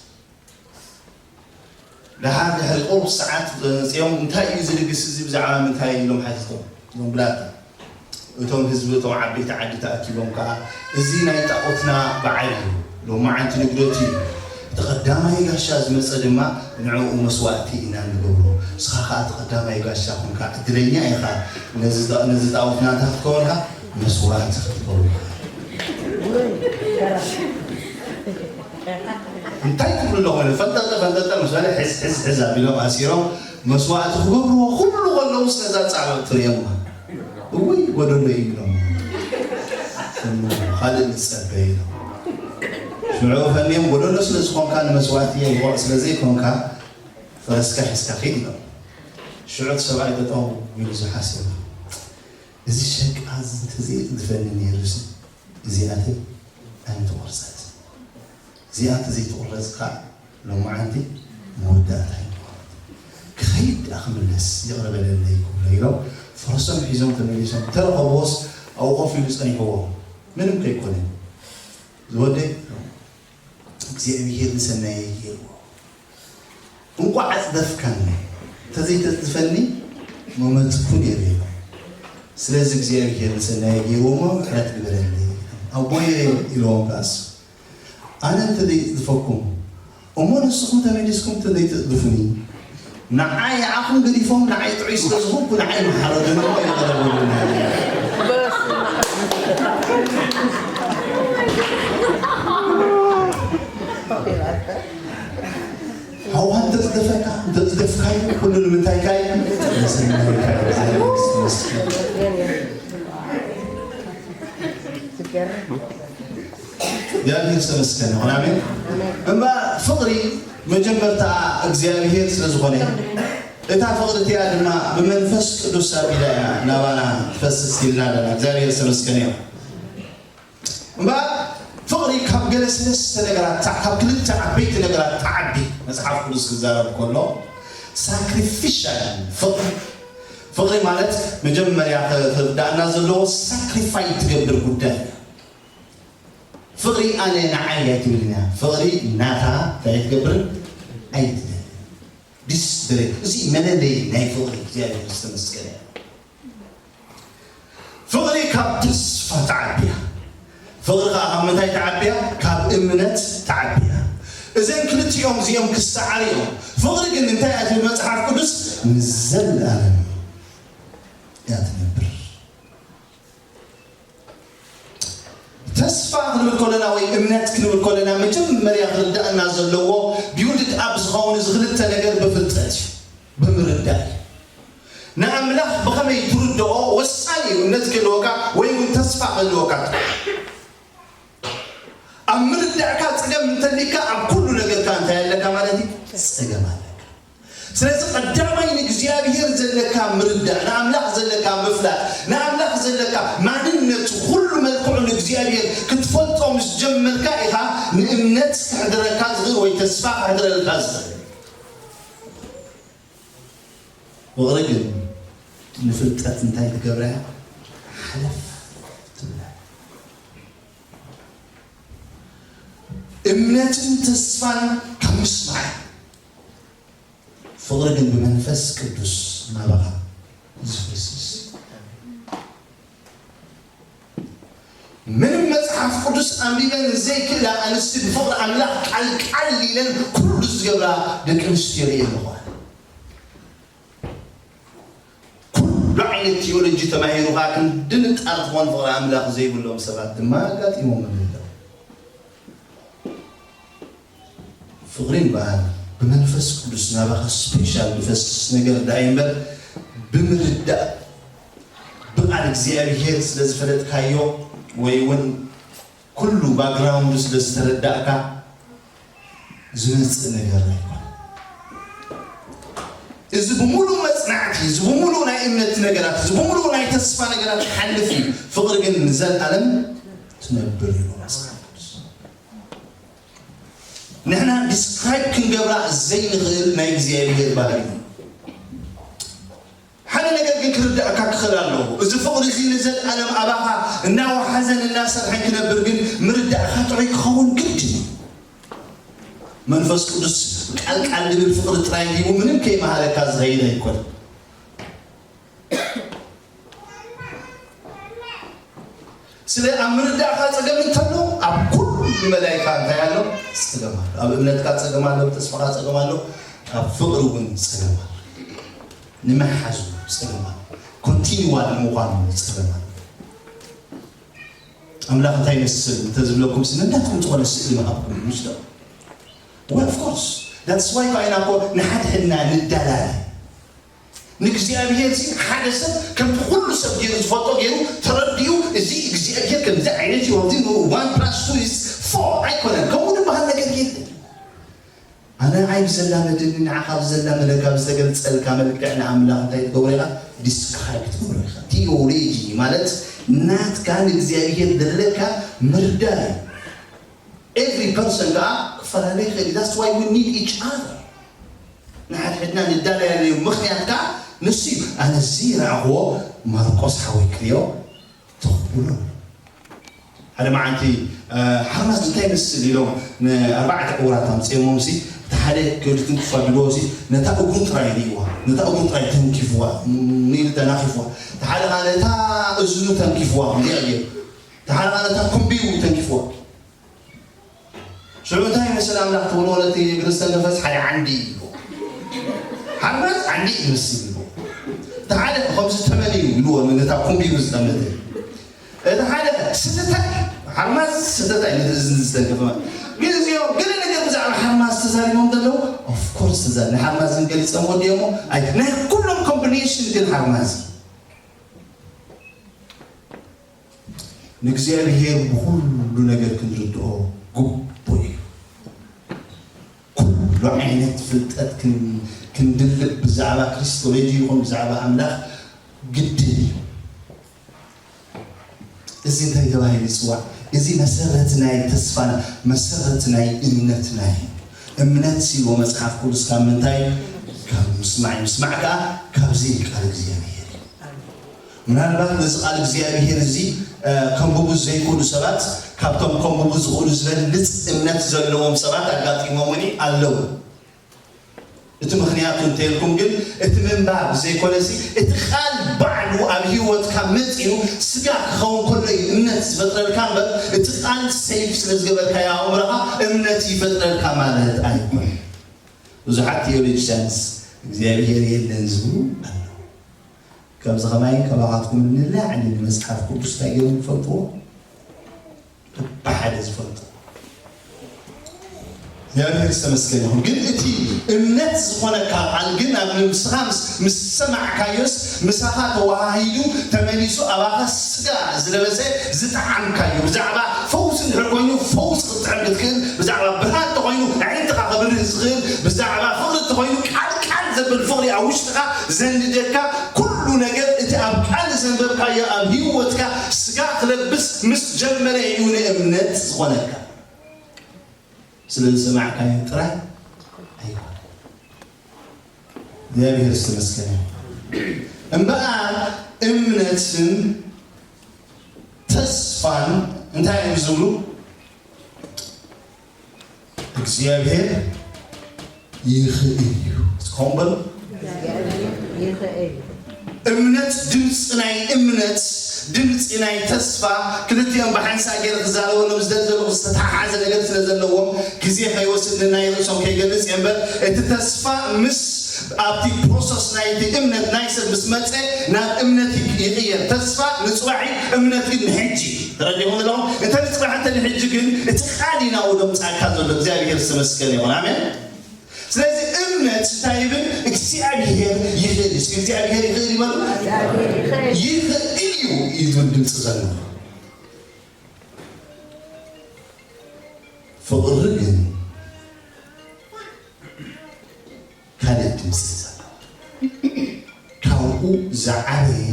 ደሓር ድሕሪ ቁሩብ ሰዓት መፂኦም እንታይ እዩ እዚ ድግስ እዚ ብዛዕባ ምንታይ ኢሎም ሓቲቶም እዞም ብላታ እቶም ህዝቢ እቶም ዓበይቲ ዓዲ ተኣኪቦም ከዓ እዚ ናይ ጣኦትና በዓል እዩ ሎማዓንቲ ንግደቱ እዩ እቲ ቀዳማይ ጋሻ ዝመፀ ድማ ንዕኡ መስዋእቲ ኢና ንገብሮ ንስኻ ከዓ እቲ ቀዳማይ ጋሻ ኮንካ ዕድለኛ ኢኻ ነዚ ጣኦትና እንታይ ክትከወልካ መስዋእቲ ክትገብሩ እንታይ ትብሉ ኣለኹም ኢለ ፈንጠጠ ፈንጠጠ ምስ በለ ሕዝ ሕዝ ሕዝ ኣቢሎም ኣሲሮም መስዋእቲ ክገብርዎ ኩሉ ከለውስ ነዛ ፃዕበጥ ትርእየማ እውይ ጎደሎ እዩ ኢሎም ካልእ ንፀበ ኢሎም ሽዑ ፈንዮም ጎደሎ ስለ ዝኾንካ ንመስዋእቲ የንቆዕ ስለ ዘይኮንካ ፈረስካ ሒዝካ ኪድ ኢሎም ሽዑ እቲ ሰብኣይ ጠጠው ኢሉ ዝሓስብ እዚ ሸቃ እዚ እንተዘይጥድፈኒ ነይሩስ እዚኣተይ ኣይምተቖርፀት። እዚኣ እንተዘይትቑረፅ ከዓ ሎማዓንቲ መወዳእታ ኣይምኾነት። ክኸይድ ደኣ ክምለስ ይቕረ በለለይ ክብሎ ኢሎም ፈረሶም ሒዞም ተመሊሶም ተረኸብዎስ ኣብኡ ኮፍ ኢሉ ፀኒሕዎም። ምንም ከይኮነ ዝወደይ እግዚኣብሄር ንሰናየይ ገይርዎ። እንቋዕ ኣፅደፍካኒ፣ እንተዘይተፅድፈኒ ምመፅኩ ነይረ ኢሎም። ስለዚ እግዚኣብሄር ንሰናየይ ገይርዎ እሞ ምሕረት ግበረለይ ኣቦየ ኢልዎም ከኣሱ። ኣነ እንተዘይፅድፈኩም እሞ ንስኹም ተመሊስኩም እንተዘይተፅድፉኒ ንዓይ ንዓኹም ገዲፎም ንዓይ ጥዑይ ስለዝኾንኩ ንዓይ መሓረዱኒ እሞ ይቕረ በሉኒ። እግዚኣብሔር ዝተመስገነ ይኹን። ኣሜን። እምበኣር ፍቕሪ መጀመርታ እግዚኣብሔር ስለ ዝኾነ፣ እታ ፍቕሪ እቲኣ ድማ ብመንፈስ ቅዱስ ኣቢላ እያ ናባና ትፈስስ ኢልና ኣለና። እግዚኣብሔር ዝተመስገነ ይኹን። እምበኣር ፍቕሪ ካብ ገለ ሰለስተ ነገራት፣ ካብ ክልተ ዓበይቲ ነገራት ትዓቢ። መጽሓፍ ቅዱስ ክዛረብ ከሎ ሳክሪፊሻል ፍቕሪ፣ ፍቕሪ ማለት መጀመርያ ክርዳእና ዘለዎ ሳክሪፋይ ትገብር ጉዳይ። ፍቕሪ ኣነ ንዓይ ኣይትብልን እያ። ፍቕሪ ናታ እንታይ ኣይትገብርን? ኣይትደልን። ዲስድሬ፣ እዚ መለለይ ናይ ፍቕሪ እግዚኣብሔር ዝተመስገነ እዩ። ፍቕሪ ካብ ተስፋ ትዓቢ እያ። ፍቕሪ ከዓ ካብ ምንታይ ትዓቢ እያ? ካብ እምነት ትዓቢ እያ። እዘን ክልቲኦም እዚኦም ክሰዓሩ እዮም። ፍቕሪ ግን እንታይ እያ ትብል መጽሓፍ ቅዱስ? ንዘለኣለም እያ ትነብር። ተስፋ ክንብል ከለና ወይ እምነት ክንብል ከለና መጀመርያ ክርዳእና ዘለዎ ቢውልድ ኣፕ ዝኸውን እዚ ክልተ ነገር ብፍልጠት እዩ፣ ብምርዳእ እዩ። ንኣምላኽ ብኸመይ ትርድኦ ወሳኒ እዩ። እምነት ክህልወካ ወይ እውን ተስፋ ክህልወካ። ኣብ ምርዳእካ ጸገም እንተሊካ ኣብ ኩሉ ነገርካ እንታይ ኣለካ ማለት እዩ? ጸገም ኣለካ። ስለዚ ቀዳማይ ንእግዚኣብሔር ዘለካ ምርዳእ፣ ንኣምላኽ ዘለካ ምፍላጥ፣ ንኣምላኽ ዘለካ ማንነቱ ኩሉ መልክዑ ንእግዚኣብሔር ክትፈልጦ ምስ ጀመርካ ኢኻ ንእምነት ክሕድረካ ዝኽእል ወይ ተስፋ ክሕድረልካ ዝኽእል። ፍቕሪ ግን ንፍልጠት እንታይ ትገብራ እያ? ሓለፍ ትብላ። እምነትን ተስፋን ካብ ምስማዕ፣ ፍቕሪ ግን ብመንፈስ ቅዱስ ናባኻ ዝፈስስ። ምንም መጽሓፍ ቅዱስ ኣንቢበን ዘይክእላ ኣንስቲ ብፍቕሪ ኣምላኽ ቃል ቃል ኢለን ኩሉ ዝገብራ ደቂ ኣንስትዮ ርእየ ኣለኹ። ኩሉ ዓይነት ቲዮሎጂ ተማሂሩ ኸዓ ክንዲ ንጣር ዝኾን ፍቕሪ ኣምላኽ ዘይብሎም ሰባት ድማ ኣጋጢሞም ኣለዉ። ፍቕሪ እምበኣር ብመንፈስ ቅዱስ ናባኻ ስፔሻል ዝፈስስ ነገር ደኣ እምበር ብምርዳእ ብቓል እግዚኣብሔር ስለ ዝፈለጥካዮ ወይ እውን ኩሉ ባክግራውንዱ ስለ ዝተረዳእካ ዝመጽእ ነገር ኣይኮነን። እዚ ብምሉእ መጽናዕቲ፣ እዚ ብምሉእ ናይ እምነት ነገራት፣ እዚ ብምሉእ ናይ ተስፋ ነገራት ይሓልፍ እዩ። ፍቕሪ ግን ንዘለኣለም ትነብር እዩ መጽሓፍ ቅዱስ። ንሕና ዲስክራይብ ክንገብራ ዘይንኽእል ናይ እግዚኣብሔር ባህሪ እዩ። ሓደ ነገር ግን ክርዳእካ ክኽእል ኣለዎ። እዚ ፍቕሪ እዚ ንዘለኣለም ኣባኻ እናወሓዘን እናሰርሐን ክነብር ግን ምርዳእካ ጥዑይ ክኸውን ግድን እዩ። መንፈስ ቅዱስ ቃል ቃል ዝብል ፍቕሪ ጥራይ ሂቡ ምንም ከይመሃረካ ዝኸይድ ኣይኮነን። ስለ ኣብ ምርዳእካ ጸገም እንተሎ ኣብ ኩሉ መዳይካ እንታይ ኣሎ? ጸገም ኣሎ። ኣብ እምነትካ ጸገም ኣሎ፣ ኣብ ተስፋኻ ጸገም ኣሎ፣ ኣብ ፍቕሪ እውን ጸገም ኣሎ። ንምሓዙ ጸገም ኣሎ። ኮንቲኒዋል ንምዃኑ ጸገም ኣሎ። ኣምላኽ እንታይ ይመስል እንተዝብለኩም ስለ እንዳትኩም ዝኾነ ስእሊ ምሃብኩም ይመስሎ። Well, of course, that's why ከኣ ኢና እኮ ንሓድሕድና ንዳላለ። ንእግዚኣብሔር እዚ ሓደ ሰብ ከምቲ ኩሉ ሰብ ገይሩ ዝፈልጦ ገይሩ ተረዲኡ፣ እዚ እግዚኣብሔር ከምዚ ዓይነት እዩ፣ እዚ one plus two is four ኣይኮነን። ከምኡ ዝበሃል ነገር የለን። ኣነ ኣይ ብዘላመደኒ ንዓኻ ብዘላመደካ ብዝተገልጸልካ መልክዕ ንኣምላኽ እንታይ ትገብሮ ኢኻ? ዲስክራይብ ትገብሮ ኢኻ። ቲዮሎጂ ማለት ናትካ ንእግዚኣብሔር ዘለካ ምርዳእ እዩ። ኤቭሪ ፐርሰን ከዓ ክፈላለ ይኽእል እዩ። That's why we need each other። ንሓድሕድና ንዳለያለዩ ምኽንያት ከዓ ንሱ እዩ። ኣነ እዚ ረኣኽዎ ማርቆስ ሓወይ ክሪኦ ተኽብሎ። ሓደ መዓልቲ፣ እ፣ ሓርማዝ እንታይ ይመስል ኢሎም ንኣርባዕተ ዕውራት ኣምፅኦሞም ሲ፣ እቲ ሓደ ክብል ትንክፋ ድልዎ ሲ፣ ነታ እግሩ ጥራይ ርእይዋ፣ ነታ እግሩ ጥራይ ተንኪፍዋ፣ ም-፣ ኢሉ ተናኺፍዋ። እቲ ሓደ ከዓ ነታ እዝኑ ተንኪፍዋ፣ ከምዚኣ ገይሩ። እቲ ሓደ ከዓ ነታ ኩምቢው ተንኪፍዋ። ሽዑ እንታይ ይመስል ኣምላኽ ትብሎ ነቲ እግሪ ዝተንከፈስ ሓደ ዓንዲ እዩ። ሓርማዝ ዓንዲ ይመስል እዩ። እቲ ሓደ ከምዚ ተመን እዩ ኢልዎ ነታ ኩምቢው ዝጠመተ። እቲ ሓደ ስተታ እዩ። ሓርማዝ ስተታ እዩ ነቲ እዝኒ ዝተንከፈ ማለት። ግን እዚኦም ገለ ነገር ብዛዕባ ሓርማዝ ተዛሪቦም ዘለዉ? ኦፍ ኮርስ ተዛሪ-፣ ንሓርማዝ ግን ገሊጾም ወዲኦሞ? ኣይ፣ ናይ ኩሎም ኮምቢኔሽን ግን ሓርማዝ እዩ። ንእግዚኣብሔር ብኹሉ ነገር ክንርድኦ ግቡእ እዩ። ኩሉ ዓይነት ፍልጠት ክን-፣ ክንድልብ ብዛዕባ ክሪስቶሎጂ ይኹን ብዛዕባ ኣምላኽ ግድን እዩ። እዚ እንታይ ተባሂሉ ይጽዋዕ? እዚ መሰረት ናይ ተስፋን መሰረት ናይ እምነትና እዩ። እምነት ሲልዎ መጽሓፍ ቅዱስ ካብ ምንታይ? ካብ ምስማዕ እዩ። ምስማዕ ከኣ ካብዚ ቃል እግዚኣብሔር እዩ። ምናልባት ነዚ ቃል እግዚኣብሔር እዚ፣ እ፣ ከንብቡ ዘይክእሉ ሰባት፣ ካብቶም ከንብቡ ዝኽእሉ ዝበልጽ እምነት ዘለዎም ሰባት ኣጋጢሞም እውን ኣለዉ። እቲ ምኽንያቱ እንተልኩም ግን፣ እቲ ምንባብ ዘይኮነሲ፣ እቲ ቃል ባዕሉ ኣብ ህይወትካ መጺኡ ስጋ ክኸውን ከሎ እዩ እምነት ዝፈጥረልካ እምበር፣ እቲ ቃል ሴቭ ስለ ዝገበርካዮ ኣእምሮኻ እምነት ይፈጥረልካ ማለት ኣይኮነን። ብዙሓት ቲዮሎጂያንስ እግዚኣብሔር የለን ዝብሉ ኣለዉ። ከምዚ ከማይን ከማኻትኩም ንላዕሊ ንመጽሓፍ ቅዱስ እንታይ ገይሮም ዝፈልጥዎ? ብሓደ ዝፈልጡ። እግዚኣብሔር ዝተመስገነ ይኹን። ግን እቲ እምነት ዝኾነካ ቃል ግን ኣብ ነብስኻ ምስ፣ ምስ ሰማዕካዮስ ምሳኻ ተወሃሂዱ ተመሊሱ ኣባኻ ስጋ ዝለበሰ ዝጠዓምካዮ። ብዛዕባ ፈውሲ እንድሕር ኮይኑ ፈውሲ ክትጥዕም ክትክእል፣ ብዛዕባ ብርሃን እንተኾይኑ ኣዒንትኻ ከብርህ ዝኽእል፣ ብዛዕባ ፍቕሪ እንተኾይኑ ቃል ቃል ዘብል ፍቕሪ ኣብ ውሽጥኻ ዘንድደካ ኩሉ ነገር እቲ ኣብ ቃል ዘንበብካዮ ኣብ ህይወትካ ስጋ ክለብስ ምስ ጀመረ እዩ ንእምነት ዝኾነካ። ስለ ዝሰማዕካዮ ጥራይ ኣይኮነን። እግዚኣብሔር ዝተመስገነ ይሁን። እምበኣር እምነትን ተስፋን እንታይ እዮም ዝብሉ? እግዚኣብሔር ይኽእል እዩ። እስኪ ከምኡ በሉ። እግዚኣብሔር ይኽእል እዩ። እምነት ድምፂ ናይ እምነት፣ ድምፂ ናይ ተስፋ፣ ክልቲኦም ብሓንሳእ ገይረ ክዛረበሎም ዝደሊ ዘለኹ ዝተተሓሓዘ ነገር ስለ ዘለዎም ግዜ ከይወስድ ንናይ ርእሶም ከይገልፅ እየ እምበር፣ እቲ ተስፋ ምስ ኣብቲ ፕሮሰስ ናይቲ እምነት ናይ ሰብ ምስ መፀ ናብ እምነት ይቕየር። ተስፋ ንፅባሕ እዩ፣ እምነት ግን ንሕጂ። ተረዲኹም ዘለኹም? እንተ ንፅባሕ እንተ ንሕጂ ግን እቲ ቃል እዩ ናብኡ ደምፃእካ ዘሎ። እግዚኣብሔር ዝተመስገነ ይኹን። ኣሜን። ስለዚ እምነት እንታይ ይብል? እግዚኣብሔር ይኽእል። እስኪ እግዚኣብሔር ይኽእል ይበሉ። ይኽእል እዩ እዩ ዝብል ድምፂ ዘሎ። ፍቕሪ ግን ካልእ ድምፂ እዩ ዘለዎ። ካብኡ ዝዓበየ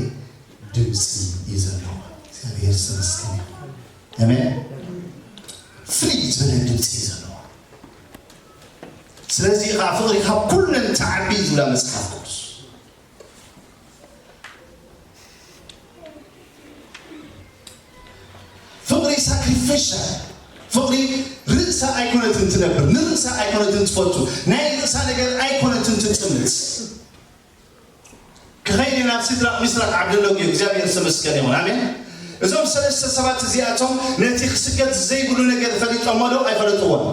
ድምፂ እዩ ዘለዎ። እግዚኣብሔር ዝተመስገነ ይኹን። ኣሜን። ፍልይ ዝበለ ድምፂ እዩ ዘለዎ። ስለዚ ከዓ ፍቕሪ ካብ ኩለን ትዓቢ ዝብላ መጽሓፍ ቅዱስ። ፍቕሪ ሳክሪፊሻል፣ ፍቕሪ ርእሳ ኣይኮነትን ትነብር፣ ንርእሳ ኣይኮነትን ትፈቱ፣ ናይ ርእሳ ነገር ኣይኮነትን ትጥምት። ክኸይድ ናብ ሲድራቅ ሚስራቅ ዓብደሎግ እዩ። እግዚኣብሔር ዝተመስገነ ይኹን። ኣሜን። እዞም ሰለስተ ሰባት እዚኣቶም ነቲ ክስገድ ዘይብሉ ነገር ፈሊጦሞ ዶ ኣይፈለጥዎን?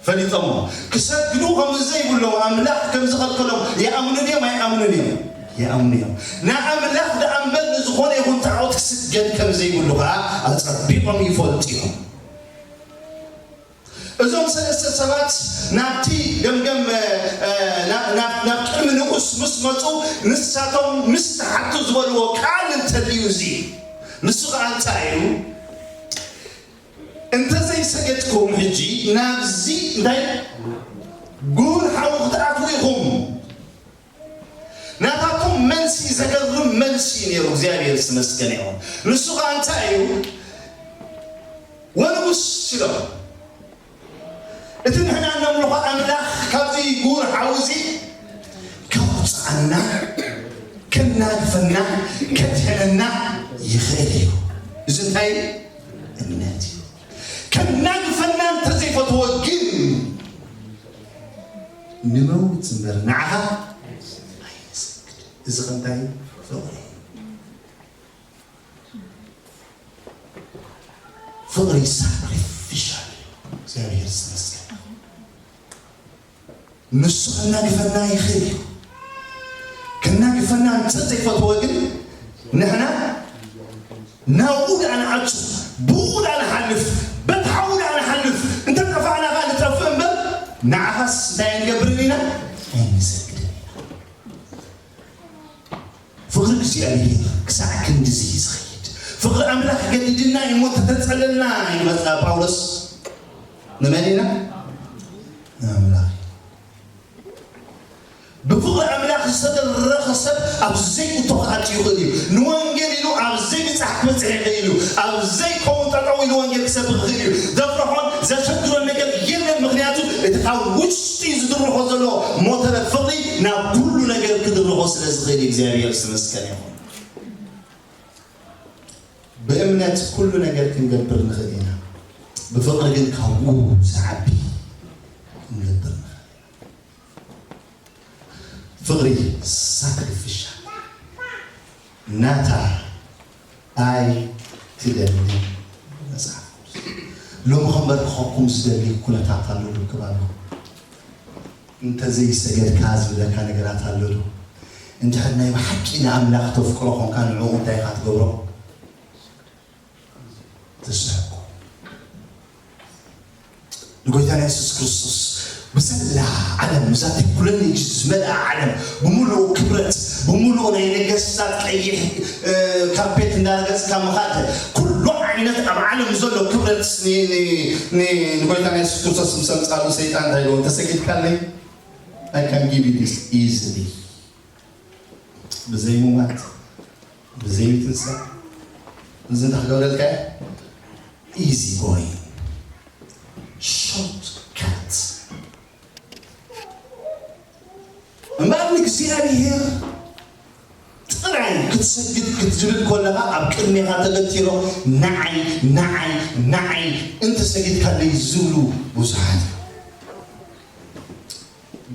ፈሊጦሞ። ክሰግዱ ከም ዘይብሎም ኣምላኽ ከም ዝኸልከሎም ይኣምኑ ድዮም ኣይኣምኑን እዮም? ይኣምኑ እዮም። ንኣምላኽ ደኣ እምበር ንዝኾነ ይኹን ጣዖት ክስገድ ከም ዘይብሉ ከዓ ኣጸቢቖም ይፈልጡ እዮም። እዞም ሰለስተ ሰባት ናብቲ ገምገም፣ እ፣ እ፣ ናብ፣ ናብ፣ ናብ ቅድሚ ንጉስ ምስ መጹ ንሳቶም ምስ ተሓቱ ዝበልዎ ቃል እንተልዩ እዚ ንሱ ከዓ እንታይ እዩ? እንተዘይሰገድኩም ሕጂ ናብዚ እንታይ ጉህር ሓዊ ክትኣትዉ ኢኹም። ናታቶም መልሲ ዘገርም መልሲ እዩ ነይሩ። እግዚኣብሔር ዝተመስገነ ይኹን። ንሱ ከዓ እንታይ እዩ? ወንጉስ ኢሎም እቲ ንሕና እነምልኾ ኣምላኽ ካብዚ ጉህር ሓዊ እዚ ከውፅኣና፣ ከናግፈና፣ ከድሕነና ይኽእል እዩ። እዚ እንታይ እምነት እዩ። ከናግፈና እንተዘይፈትዎ ግን ንመውት እምበር ንዓኻ ኣይንሰግድ። እዚ ከ እንታይ ፍቕሪ እዩ። ፍቕሪ ሳክሪፊሻል እዩ። እግዚኣብሔር ዝተመስገነ። ንሱ ከናግፈና ይኽእል እዩ። ከናግፈና እንተ ዘይፈትወ ግን ንሕና ናብኡ ደኣ ንኣቱ፣ ብኡ ደኣ ንሓልፍ፣ በቲ ሓዊ ደኣ ንሓልፍ፣ እንተ ጠፋእና ኸዓ ንጠፍእ እምበር ንዓኻስ እንታይ ኣይንገብርን ኢና? ኣይንሰግድን ኢና። ፍቕሪ እግዚኣብሔር ክሳዕ ክንድዚ እዩ ዝኸይድ። ፍቕሪ ኣምላኽ ገዲድና እዩ እሞ ተተጸለልና እዩ መጽሓፍ ጳውሎስ። ንመን ኢና? ንኣምላኽ። ብፍቕሪ ኣምላኽ ዝተደረኸ ሰብ ኣብ ዘይእቶ ክኣቱ ይኽእል እዩ። ንወንጌል ኢሉ ኣብ ዘይብጻሕ ክበጽሕ ይኽእል እዩ። ኣብ ዘይከውን ጠጠው ኢሉ ወንጌል ክሰብኽ ይኽእል እዩ። ዘፍርሖን ዘሸግሮን ነገር የለን። ምኽንያቱ እቲ ካብ ውሽጢ ዝድርኾ ዘሎ ሞተረ ፍቕሪ ናብ ኩሉ ነገር ክድርኾ ስለ ዝኽእል እግዚኣብሔር ዝተመስገነ ይኹን። ብእምነት ኩሉ ነገር ክንገብር ንኽእል ኢና። ብፍቕሪ ግን ካብኡ ዝዓቢ ክንገብር ንኽእል ኢና። ፍቕሪ ሳክሪፊሻል ናታ ኣይትደልን። መጽሓፍ ቅዱስ ሎሚ ከንበርክኸኩም ዝደሊ ኩነታት ኣሎ፣ ርክብ ኣሎ። እንተዘይሰገድካ ዝብለካ ነገራት ኣሎ ዶ? እንድሕር ናይ ብሓቂ ንኣምላኽ ተፍቅሮ ኾንካ ንዕኡ እንታይ ኢኻ ትገብሮ? ትስሕቆ። ንጎይታና የሱስ ክርስቶስ ብዘላ ዓለም፣ እዛ ቴክኖሎጂ ዝመልኣ ዓለም፣ ብምሉኡ ክብረት፣ ብምሉኡ ናይ ነገስታት ቀይሕ፣ እ፣ ካርፔት እንዳረገጽካ ምኻድ፣ ኩሉ ዓይነት ኣብ ዓለም ዘሎ ክብረት ን-፣ ን-፣ ን-፣ ንጎይታና የሱስ ክርስቶስ ምስ ኣምጻሉ ሰይጣን እንታይ ኢልዎ? "እንተሰጊድካለይ፣ I can give you this easily." ብዘይ ምማት፣ ብዘይ ምትንሳእ፣ እዚ እንታይ ክገብረልካ እየ? ኢዚ ጎይንግ፣ ሾርት ካት። እምበኣር ንእግዚኣብሔር ጥራይ ክትሰግድ ክትዝብል ከለኻ ኣብ ቅድሜኻ ተገቲሮ ንዓይ፣ ንዓይ፣ ንዓይ እንተሰጊድካለይ ዝብሉ ብዙሓት እዮም።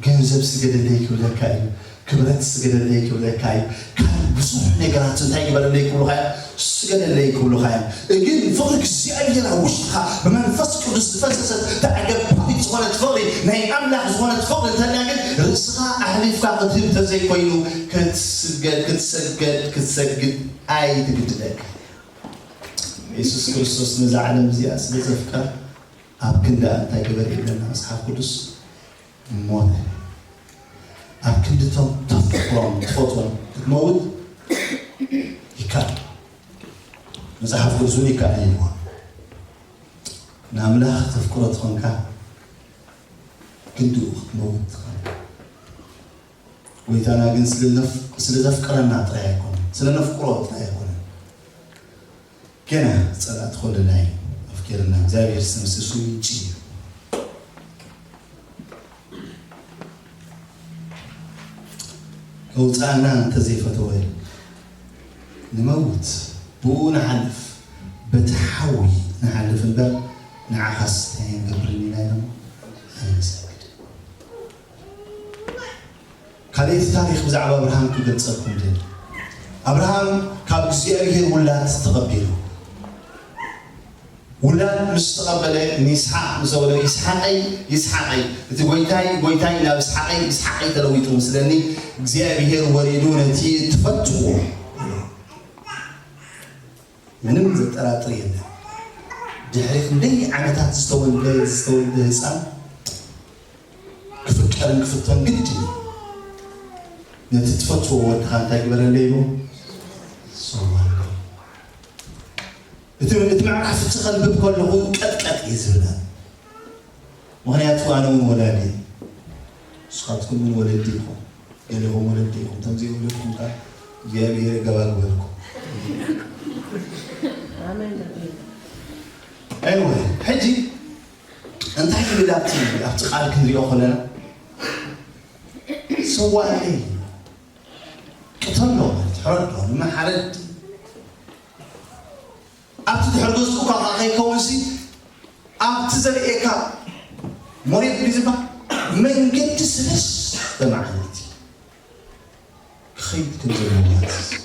ገንዘብ ስገደለይ ክብለካ እዩ። ክብረት ስገደለይ ክብለካ እዩ። ካልእ ብዙሕ ነገራት እንታይ ግበረለይ ክብሉኻ እዮም? ስገደለይ ክብሉኻ እዮም። ግን ፍቕሪ እግዚኣብሔር ኣብ ውሽጥኻ ብመንፈስ ቅዱስ ዝፈሰሰት ተኣገባቢት ዝኾነት ፍቕሪ፣ ናይ ኣምላኽ ዝኾነት ፍቕሪ እንተላ ግን ርእስኻ ኣሕሊፍካ ክትህብ ተዘይኮይኑ ክትስገድ፣ ክትሰገድ፣ ክትሰግድ ኣይትግድደካ። የሱስ ክርስቶስ ነዛ ዓለም እዚኣ ስለ ዘፍቀራ ኣብ ክንዳ እንታይ ገበረ ይብለና መጽሓፍ ቅዱስ? ሞተ። ኣብ ክንድቶም ተፍቅሮም ትፈትዎም ክትመውት ይከኣል። መጽሓፍ ቅዱስ እውን ይከኣል እዩ። ንኣምላኽ ተፍቅሮ ትኾንካ ክንድኡ ክትመውት ትኽእል። ጎይታና ግን ስለ ነፍ-፣ ስለ ዘፍቅረና ጥራይ ኣይኮነን፣ ስለ ነፍቅሮ ጥራይ ኣይኮነን። ገና ጸላእቲ ኮለናይ ኣፍቂርና እግዚኣብሔር ዝተመስገነ ምንጪ እዩ። ከውፅኣና እንተዘይፈተወ ንመውት፣ ብኡ ንሓልፍ፣ በቲ ሓዊ ንሓልፍ እምበር ንዓኻስ እንታይ ንገብርን ኢና ኢሎም ኣይንሰግድን። ካልኣይቲ ታሪኽ ብዛዕባ ኣብርሃም ክገልጸልኩም ደሊ። ኣብርሃም ካብ እግዚኣብሔር ውላድ ተቐቢሉ። ውላድ ምስ ተቐበለ ንይስሓቅ ምስ በሎ፣ "ይስሓቀይ፣ ይስሓቀይ፣ እቲ ጎይታይ፣ ጎይታይ ናብ ይስሓቀይ፣ ይስሓቀይ ተለዊጡ ምስለኒ እግዚኣብሔር ወሪዱ ነቲ ትፈትዎ" ምንም ዘጠራጥር የለን። ድሕሪ ክንደይ ዓመታት ዝተወልደ፣ ዝተወልደ ህፃን ክፍቀርን ክፍቶን ግድ እዩ። ነቲ ትፈትዎ ወድኻ እንታይ ግበረለይ ኢሉ? ሰዋለይ። እቲ፣ እቲ መዕራፍ እቲ ከንብብ ከለኹ ቀጥቀጥ እዩ ዝብለኒ። ምኽንያቱ ኣነ እውን ወላዲ እየ። ንስኻትኩም እውን ወለዲ ኢኹም። ገሌኹም ወለዲ ኢኹም። ከምዚ የብለኩም ከኣ እግዚኣብሔር የገባግበልኩም። ኣሜን። Anyway፣ ሕጂ እንታይ ይብል ኣብቲ፣ ኣብቲ ቃል ክንሪኦ ከለና? ሰዋለይ፣ ቅተሎ ማለት ሕረዶ፣ ንመሓረድ ኣብቲ ድሕሪ ገዝኡ እኳ ከይከውንሲ ኣብቲ ዘርእየካ ሞሬት እዩ ዝበሃል መንገዲ ሰለስተ መዓልቲ ክኸይድ ከም ዘለዎ ማለት እዩ።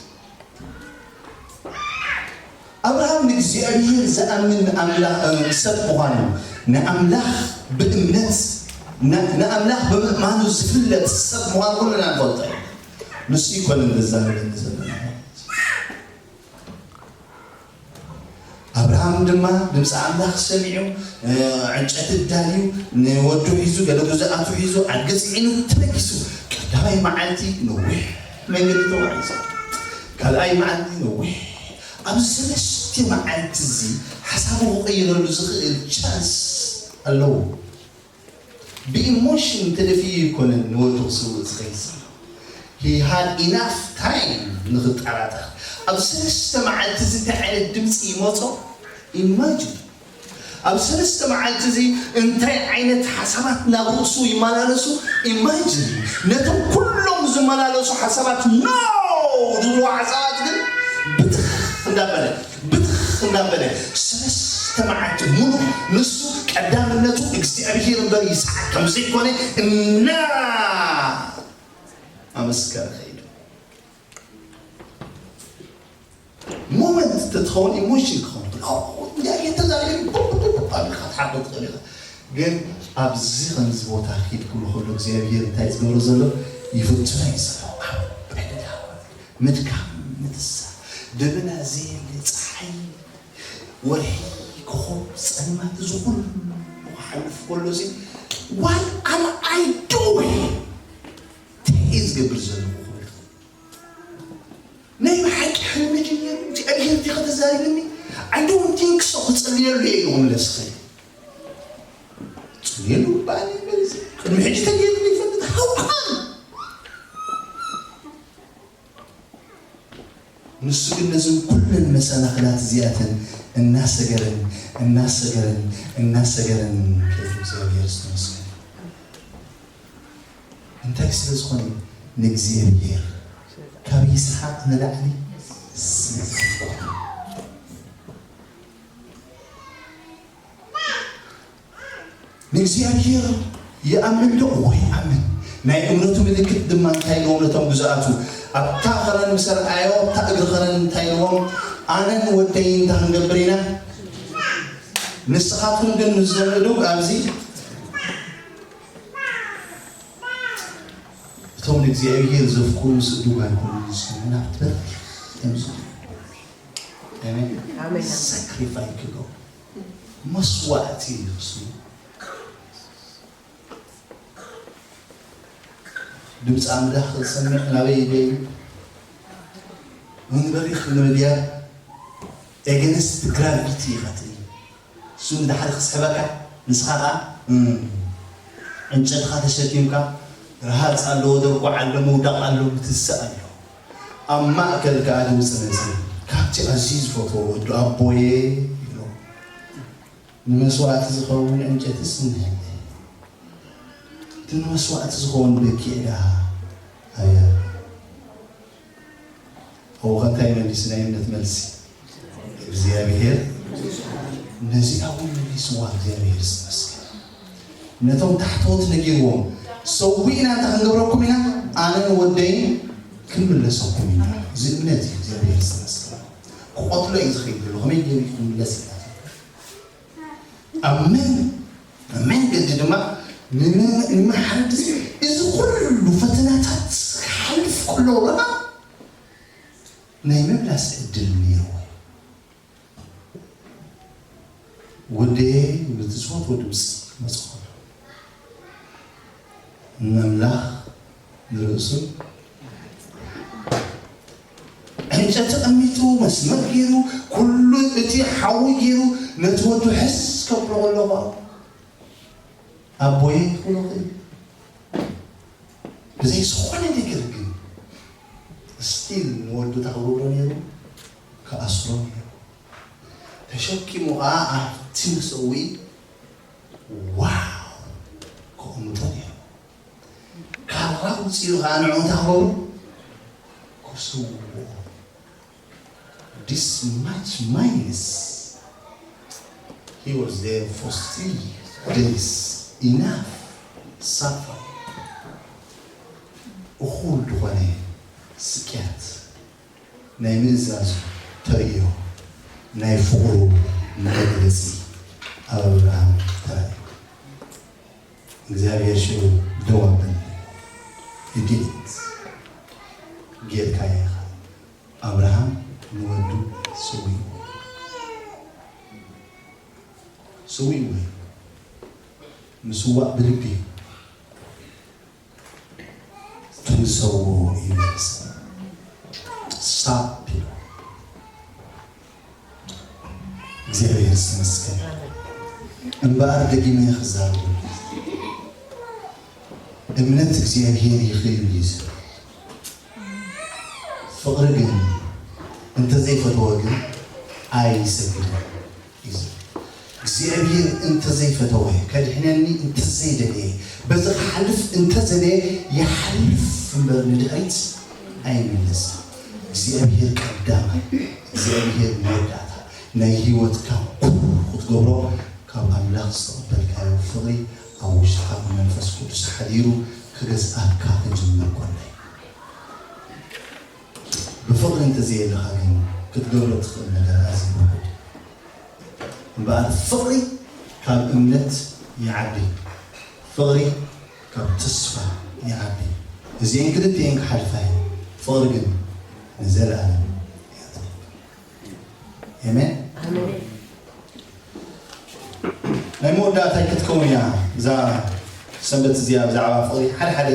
ኣብርሃም ንእግዚኣብሔር ዝኣምን ኣምላኽ፣ እ፣ ሰብ ምዃኑ፣ ንኣምላኽ ብእምነት፣ ን-፣ ንኣምላኽ ብምእማኑ ዝፍለጥ ሰብ ምዃኑ ኩልና ንፈልጦ ኢና። ንሱ ኣይኮነን ዘዛርበኒ ዘሎ። ኣብርሃም ድማ ድምፂ ኣምላኽ ሰሚዑ፣ እ፣ ዕንጨይቲ ኣዳልዩ፣ ንወዱ ሒዙ፣ ገለ ግዙኣቱ ሒዙ፣ ኣድጊ ፅዒኑ ተበጊሱ። ቀዳማይ መዓልቲ ነዊሕ መንገዲ ተጓዒዙ። ካልኣይ መዓልቲ ነዊሕ፣ ኣብዚ ሰለስተ መዓልቲ እዚ ሓሳቡ ክቕይረሉ ዝኽእል ቻንስ ኣለዎ። ብኢሞሽን ተደፊኡ ኣይኮነን ንወዱ ክስውእ ዝኸይድ ዘሎ። He had enough time ንኽጠራጠር። ኣብ ሰለስተ መዓልቲ እዚ እንታይ ዓይነት ድምፂ ይመፆ? ኢማጂን። ኣብ ሰለስተ መዓልቲ እዚ እንታይ ዓይነት ሓሳባት ናብ ርእሱ ይመላለሱ? ኢማጂን። ነቶም ኩሎም ዝመላለሱ ሓሳባት ኖ ዝብሉ ሓሳባት ግን ብትኽ እንዳበለ ብትኽ እናበለ ሰለስተ መዓልቲ ሙሉ ንሱ ቀዳምነቱ እግዚኣብሔር እምበር ይስሓቅ ከም ዘይኮነ እና ኣመስከረ ከይዱ። ሞመንት ተትኸውን ኢሞሽን ክኸውን ትኽእል። ኣዎ፣ እንዲያ እየ ተዛሪበ፣ ቡብ፣ ቡብ፣ ቡብ ኣቢልካ ትሓርዶ ትኽእል ኢኻ። ግን ኣብዚ ከምዚ ቦታ ኪድ ክብሎ ከሎ እግዚኣብሔር እንታይ ዝገብሮ ዘሎ ይፍትኖ እዩ ዘሎ። ኣብ ዕዳ ምድካም፣ ምትሳ፣ ደበና ዘየለ፣ ፀሓይ፣ ወርሒ፣ ኮኾብ፣ ፀልማት፣ እዚ ኩሉ ክሓልፍ ከሎ እዚ፣ what am I doing? እንታይ እየ ዝገብር ዘለኹ ክብል ይኽእል። ናይ ብሓቂ ሕልሚ ድዩ ነይሩ? እግዚኣብሔር ድዩ ከተዛሪብኒ? I don't think so። ክጽልየሉ እየ ኢሉ ክምለስ ይኽእል። ጽልየሉ በኣል ይበል እዚ። ቅድሚ ሕጂ ተገይሩ ይፈልጥ። How come? ንሱ ግን ነዘን ኩለን መሰናኽላት እዚኣተን እናሰገረን፣ እናሰገረን፣ እናሰገረን ከይዱ እግዚኣብሔር ዝተመስገነ። እንታይ ስለ ዝኾነ? ንእግዚኣብሔር ካብ ይስሓቅ ንላዕሊ ስለ ዘፍቀሮ። ንእግዚኣብሔር ይኣምን ዶ? እወ ይኣምን። ናይ እምነቱ ምልክት ድማ እንታይ ኢልዎም ነቶም ግዙኣቱ? ኣብታ ኸረን ምስ ኣርኣዮ፣ ኣብታ እግሪ ኸረን እንታይ ኢልዎም? ኣነን ወደይን እንታይ ክንገብር ኢና? ንስኻትኩም ግን ምስ ዘምእዱ ኣብዚ እቶም ንእግዚኣብሔር ዘፍቅሩ ምስ እዱግ ኣይኮኑን ዝሰሙ፣ ናብቲ በሪኽ እዮም ዝኸዱ። ኣሜን። ኣሜን። ሳክሪፋይ ክገብሩ መስዋዕቲ ይኽስኑ። ድምፂ ኣምላኽ ዝሰምዕ ናበይ ይደዩ? ንበሪኽ ንምድያብ ኤገንስት ግራቪቲ ኢኻ ትርኢ። እሱ ንድሓር ክስሕበካ፣ ንስኻ ኸዓ፣ እም፣ ዕንጨትኻ ተሸኪምካ፣ ረሃፅ ኣለዎ፣ ደርቋዕ ኣሎ፣ ምውዳቕ ኣሎ፣ ምትስእ ኣሎ። ኣብ ማእከል ከኣ ድምፂ መፂኡ፣ ካብቲ ኣዝዩ ዝፈትዎ ወዱ፣ ኣቦየ፣ ኢሉ። ንመስዋእቲ ዝኸውን ዕንጨትስ እነሀለ። እቲ ንመስዋእቲ ዝኸውን በጊዕ ደኣ ኣበይ ኣሎ? እወ፣ እንታይ መሊሱ? ናይ እምነት መልሲ፣ እግዚኣብሔር። ነዚኣ እውን መሊስዋ፣ እግዚኣብሔር ይመስገን። ነቶም ታሕተዎት ነጊርዎም፣ ሰዊእና እንታይ ክንገብረኩም ኢና? ኣነን ወደይን ክንምለሰኩም ኢና። እዚ እምነት እዩ፣ እግዚኣብሔር ይመስገን። ክቐትሎ እዩ ዝኸይድ ዘሎ፣ ከመይ ገይሩ ክምለስ ኢልና። ኣብ መን፣ ኣብ መንገዲ ድማ ንመ-፣ ንመሓረዲ እዚ ኩሉ ፈተናታት ክሓልፍ ከሎ ረኣ ናይ ምምላስ ዕድል ነይርዎ። ወደየ ብትጽወት ወድምፅ መጽ ከሎ ንመምላኽ ንርእሱ ዕንጨቲ ቀሚጡ፣ መስመር ገይሩ፣ ኩሉ እቲ ሓዊ ገይሩ፣ ነቲ ወዱ ሕዝ ከብሎ ከሎ ኸኣ፣ ኣቦየ ክብሎ ኽእል። ብዘይ ዝኾነ ነገር ግን፣ ስቲል ንወዱ እንታይ ክገብሮ ነይሩ? ክኣስሮ ነይሩ። ተሸኪሙ ኸኣ ኣብቲ መሰውኢ፣ ዋው! ከቕምጦ ነይሩ። ካራ ውፅኡ ኸዓ ንዑ እንታይ ክገብሩ? ክስውኡ። This much miles. He was there for three days. Enough suffer. እኹል ዝኾነ ስቅያት ናይ ምእዛዝ ተርእዮ፣ ናይ ፍቕሩ መግለጺ ኣብ ኣብርሃም ተራእዩ። እግዚኣብሔር ሽዑ ደው ኣበለ። You did it። ጌርካዮ ኢኻ። ኣብርሃም ንወዱ ስዊኡ። ስዊኡ ወይ ምስዋእ ብልቢ እዩ። ክንሰዎ እዩ ዝመሰል። ሳፕ ኢሉ። እግዚኣብሔር ዝተመስገን። እምበኣር ደጊመ ክዛረብ፣ እምነት እግዚኣብሔር ይኽእል እዩ ዝብል። ፍቕሪ ግን እንተዘይፈተወ ግን ኣይሰግድን እዩ ዝብል። እግዚኣብሔር እንተዘይፈተወ፣ ከድሕነኒ እንተዘይደለየ፣ በዚ ክሓልፍ እንተዘለየ ይሓልፍ እምበር ንድሕሪት ኣይምለስን። እግዚኣብሔር ቀዳማይ፣ እግዚኣብሔር መወዳእታ፣ ናይ ህይወትካ ኩሉ ክትገብሮ ካብ ኣምላኽ ዝተቐበልካዮ ፍቕሪ ኣብ ውሽጥኻ ብመንፈስ ቅዱስ ሓዲሩ ክገዝኣካ ክጅምር ከሎ እዩ። ብፍቕሪ እንተዘየለኻ ግን ክትገብሮ ትኽእል ነገር ኣዝዩ ውሑድ እዩ። እምበኣር ፍቕሪ ካብ እምነት ይዓቢ፣ ፍቕሪ ካብ ተስፋ ይዓቢ። እዚኤን ክልቲኤን ክሓልፋ እየን፣ ፍቕሪ ግን ንዘለኣለም እያ ትነብር። ኣሜን። ኣሜን። ናይ መወዳእታይ ክትከውን እያ እዛ ሰንበት እዚኣ ብዛዕባ ፍቕሪ። ሓደ ሓደ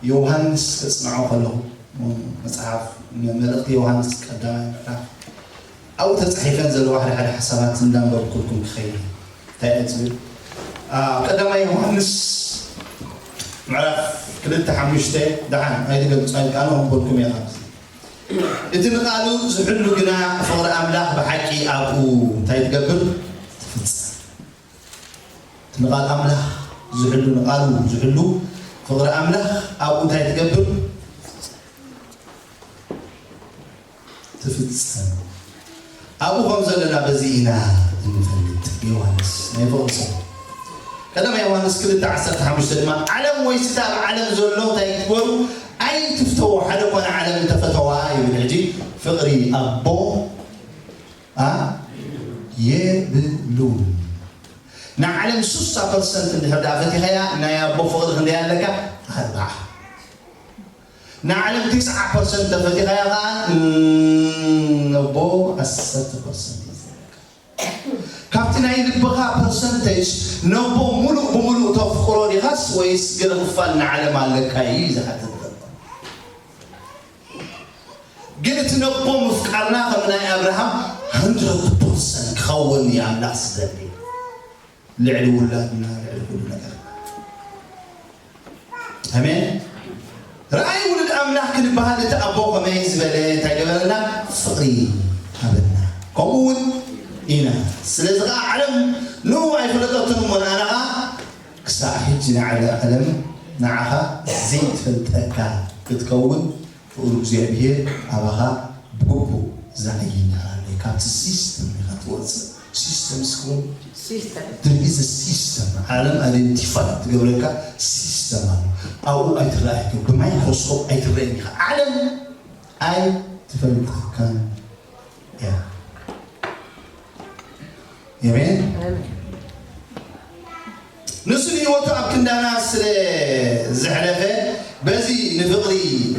ዮሃንስ ከጽንዖ ከለኹ፣ መጽሓፍ መልእኽቲ ዮሃንስ ቀዳማይ ምዕራፍ ኣብኡ ተጻሒፈን ዘለዋ ሓደ ሓደ ሓሳባት እንዳንበብኩልኩም ክኸይድ እየ። እንታይ እየ ዝብል? ኣብ ቀዳማይ ዮሃንስ ምዕራፍ ክልተ ሓሙሽተ፣ ደሓን ኣይትገልጹ፣ ኣይቃኖ ክበልኩም እየ። ካብዚ እቲ ንቓሉ ዝሕሉ ግና ፍቕሪ ኣምላኽ ብሓቂ ኣብኡ እንታይ ትገብር? ትፍጸም። እቲ ንቓል ኣምላኽ ዝሕሉ፣ ንቓሉ ዝሕሉ ፍቕሪ ኣምላኽ ኣብኡ እንታይ ትገብር? ትፍጸም። ኣብኡ ከም ዘለና በዚ ኢና እንፈልጥ። ዮሃንስ ናይ ፍቕሪ ሰብ። ቀዳማይ ዮሃንስ ክልተ ዓሰርተ ሓሙሽተ ድማ፣ ዓለም ወይስ እቲ ኣብ ዓለም ዘሎ እንታይ ክትበሩ ኣይትፍተዉ፣ ሓደ ኮነ ዓለም እንተፈተዋ ይብል። ሕጂ ፍቕሪ ኣቦ ኣ የብሉን። ንዓለም ስሳ ፐርሰንት እንድሕር ደኣ ፈቲኸያ፣ ናይ ኣቦ ፍቕሪ ክንደይ ኣለካ? ኣርብዓ። ንዓለም ትስዓ ፐርሰንት ተፈቲኸያ ኸዓ፣ እም፣ ነቦ ዓሰርተ ፐርሰንት እዩ ዘለካ። ካብቲ ናይ ልብኻ ፐርሰንቴጅ ነቦ ሙሉእ ብሙሉእ ተፍቅሮ ዲኻስ ወይስ ገለ ክፋል ንዓለም ኣለካ እዩ ዝሓትት ዘሎ። ግን እቲ ነቦ ምፍቃርና ከም ናይ ኣብርሃም ሃንድረድ ፐርሰንት ክኸውን እዩ ኣምላኽ ዝደሊ። ልዕሊ ውላድና፣ ልዕሊ ኩሉ ነገርና። ኣሜን። ረኣይ ውሉድ ኣምላኽ ክንበሃል እቲ ኣቦ ከመይ ዝበለ እንታይ ገበረና? ፍቕሪ ሃበና። ከምኡ እውን ኢና። ስለዚ ኸዓ ዓለም ንኡ ኣይፈለጠትን እሞ ንኣና ኸዓ ክሳዕ ሕጂ ንዓለ ዓለም ንዓኻ ዘይትፈልጠካ ክትከውን ፍቕሪ እግዚኣብሔር ኣባኻ ብግቡእ ዝዓዪ እንድሕር ኣሎ እዩ። ካብቲ ሲስተም ኢኻ ትወጽእ። ሲስተም ስክሪን ሲስተም። There is a system። ዓለም ኣይደንቲፋይ ትገብረካ ሲስተም ኣሎ። ኣብኡ ኣይትረኣየካ፣ ብማይክሮስኮፕ ኣይትረኣየን ኢኻ። ዓለም ኣይትፈልጠካን እያ። ኣሜን። ኣሜን። ንሱ ንህይወቱ ኣብ ክንዳና ስለ ዘሕለፈ፣ በዚ ንፍቕሪ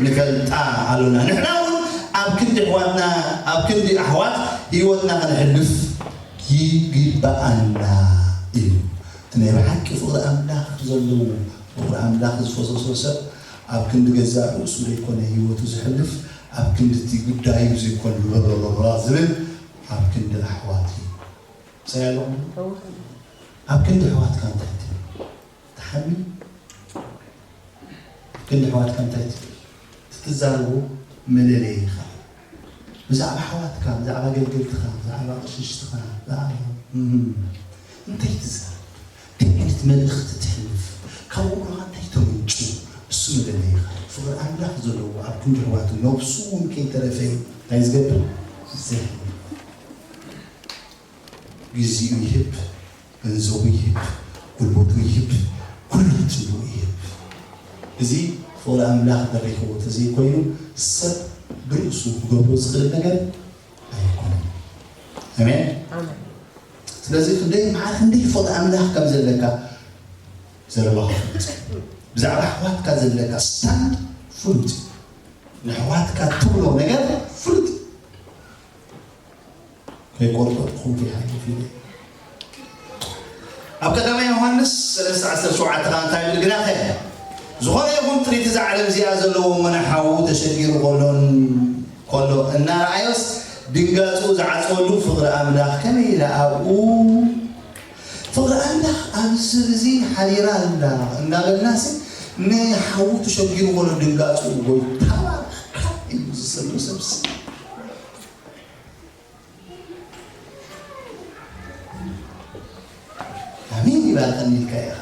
ንፈልጣ ኣሎና። ንሕና እውን ኣብ ክንዲ ኣሕዋትና፣ ኣብ ክንዲ ኣሕዋት ህይወትና ከነሕልፍ ይግብኣና እዩ። እቲ ናይ ብሓቂ ፍቕሪ ኣምላኽ ዘለዎ፣ ፍቕሪ ኣምላኽ ዝፈሰሶ ሰብ ኣብ ክንዲ ገዛእ ርእሱ ዘይኮነ ህይወቱ ዘሕልፍ፣ ኣብ ክንዲ እቲ ጉዳዩ ዘይኮነ ዝብል፣ ኣብ ክንዲ ኣሕዋት እዩ። ምሳይ ኣለኹም? እወ። ኣብ ክንዲ ኣሕዋትካ እንታይ ትብል? ትሓሚ? ኣብ ክንዲ ኣሕዋትካ እንታይ ትብል? እቲ ትዛረቦ መለለዪኻ። ብዛዕባ ኣሕዋትካ፣ ብዛዕባ ኣገልገልትኻ፣ ብዛዕባ ቅሽሽትኻ፣ ብዛዕባ፣ እም፣ እንታይ ትዛረብ? እንታይ ዓይነት መልእኽቲ ተሕልፍ? ካብ ኣእምሮኻ እንታይ ተመንጩ? እሱ መለለዪኻ። ፍቕሪ ኣምላኽ ዘለዎ ኣብ ክንዲ ኣሕዋቱ ነብሱ እውን ከይተረፈ እንታይ ዝገብር? ዘሕልፍ። ግዜኡ ይህብ፣ ገንዘቡ ይህብ፣ ጉልበቱ ይህብ፣ ኩሉ ትብሉ ይህብ። እዚ ፍቕሪ ኣምላኽ ደሪኽዎ ተዘይኮይኑ ሰብ ብርእሱ ክገብሮ ዝኽእል ነገር ኣይኮነን። ኣሜን። ኣሜን። ስለዚ ክንደይ መዓር ክንደይ ፍቕሪ ኣምላኽ ከም ዘለካ ዘረባኻ ፍሉጥ እዩ። ብዛዕባ ኣሕዋትካ ዘለካ ስታንድ ፍሉጥ እዩ። ንኣሕዋትካ ትብሎ ነገር ፍሉጥ እዩ። ከይቆርጠጥኩም ከይሓልፍ ኢለ። ኣብ ቀዳማይ ዮሃንስ ሰለስተ ዓሰርተ ሸውዓተ ከኣ እንታይ ይብል ግናኸ? ዝኾነ ይኹን ጥሪት እዛ ዓለም እዚኣ ዘለዎ እሞ ንሓዉ ተሸጊሩ ከሎን-፣ ከሎ እናረኣዮስ ድንጋጹ ዝዓጸወሉ ፍቕሪ ኣምላኽ ከመይ ኢላ ኣብኡ ፍቕሪ ኣምላኽ ኣብዚ ሰብ እዚ ሓዲራ ኣላ እናበልናሲ ንሓዉ ተሸጊሩ ኮሎ ድንጋጹ ጎይታ ኢሉ ዝሰሉ ሰብሲ ኣሜን ይባርኸኒ ኢልካ ኢኻ።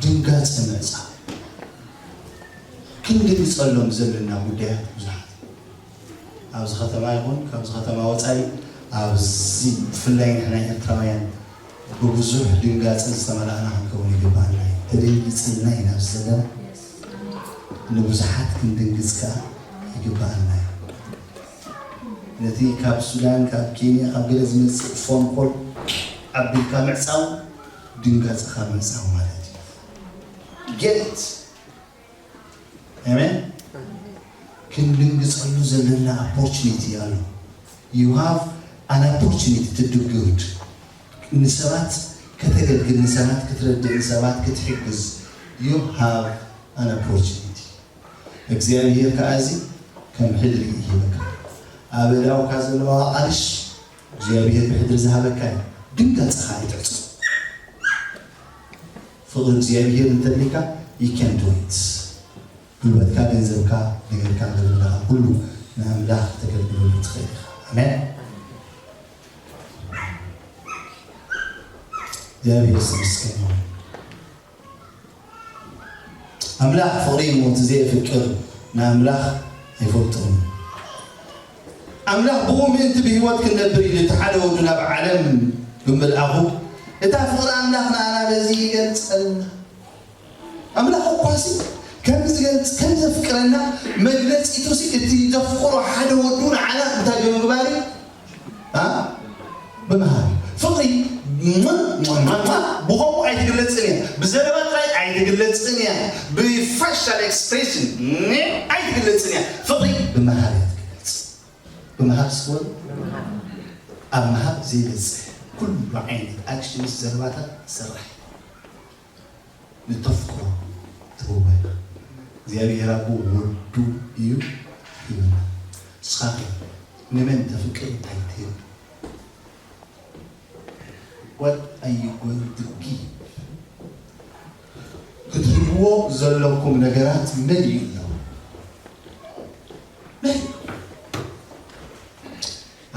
ድንጋጸ መጻ ክንገልጸሎም ዘለና ጉዳያት ብዙሓት ኣብዚ ከተማ ይኹን ካብዚ ከተማ ወፃኢ ኣብዚ ብፍላይ ንሕና ኤርትራውያን ብብዙሕ ድንጋጸ ዝተመላእና ክንከውን ይግባኣና እዩ። ተደንጊጽና ኢና ኣብዚ ዘለና ንብዙሓት ክንድንግጽ ከኣ ይግባኣና እዩ። ነቲ ካብ ሱዳን ካብ ኬንያ ካብ ገለ ዝመጽእ ፎን ኮል ኣቢልካ ምዕጻው ድንጋጽኻ ምዕጻው ማለት እዩ። ጌት ኣሜን። ክንድንግጸሉ ዘለና ኣፖርቹኒቲ ኣሎ። You have an opportunity to do good። ንሰባት ከተገልግል ንሰባት ክትረድእ ንሰባት ክትሕግዝ you have an opportunity። እግዚኣብሔር ከኣ እዚ ከም ሕድሪ ይህበካ። ኣብ እዳውካ ዘለዋ ኣቃልሽ እግዚኣብሔር ብሕድሪ ዝሃበካ እዩ። ድንጋጽኻ ኣይትዕጽ። ፍቕሪ እግዚኣብሔር እንተሊካ you can do it። ጉልበትካ ገንዘብካ ነገርካ ንግድኻ ኩሉ ንኣምላኽ ተገልግለሉ ትኽእል ኢኻ። ኣሜን። እግዚኣብሔር ይመስገን። ኣምላኽ ፍቕሪ እዩ እሞ እቲ ዘየፍቅር ንኣምላኽ ኣይፈልጦን እዩ። ኣምላኽ ብኡ ምእንቲ ብህይወት ክንነብር ኢሉ እቲ ሓደ ወዱ ናብ ዓለም ብምልኣኹ እታ ፍቕሪ ኣምላኽ ንኣና በዚ ይገልጸልና። ኣምላኽ እኳሲ ከም ዝገልጽ ከም ዘፍቅረና መግለጺቱ ሲ እቲ ዘፍቅሮ ሓደ ወዱ ንዓና እንታይ ብምግባር እዩ? ብመሃር ፍቕሪ ብኸምኡ ኣይትግለጽን እያ። ብዘረባ ጥራይ ኣይትግለጽን እያ። ብፋሻል ኤክስፕሬሽን ኣይትግለጽን እያ። ፍቕሪ ብመሃር እያ ትግለጽ። ብምሃብ ስወል ኣብ ምሃብ ዘይበጽሕ ኩሉ ዓይነት ኣክሽንስ ዘረባታት ይሰርሕ። ንተፍቅሮ ትህቦ ኢኻ። እግዚኣብሔር ኣቦ ወዱ እዩ ሂቡና። ንስኻ ከ ንመን ተፍቅር እንታይ ትህብ? What are you going to give? ክትህብዎ ዘለኩም ነገራት መን እዩ ኣሎ? መን እዩ?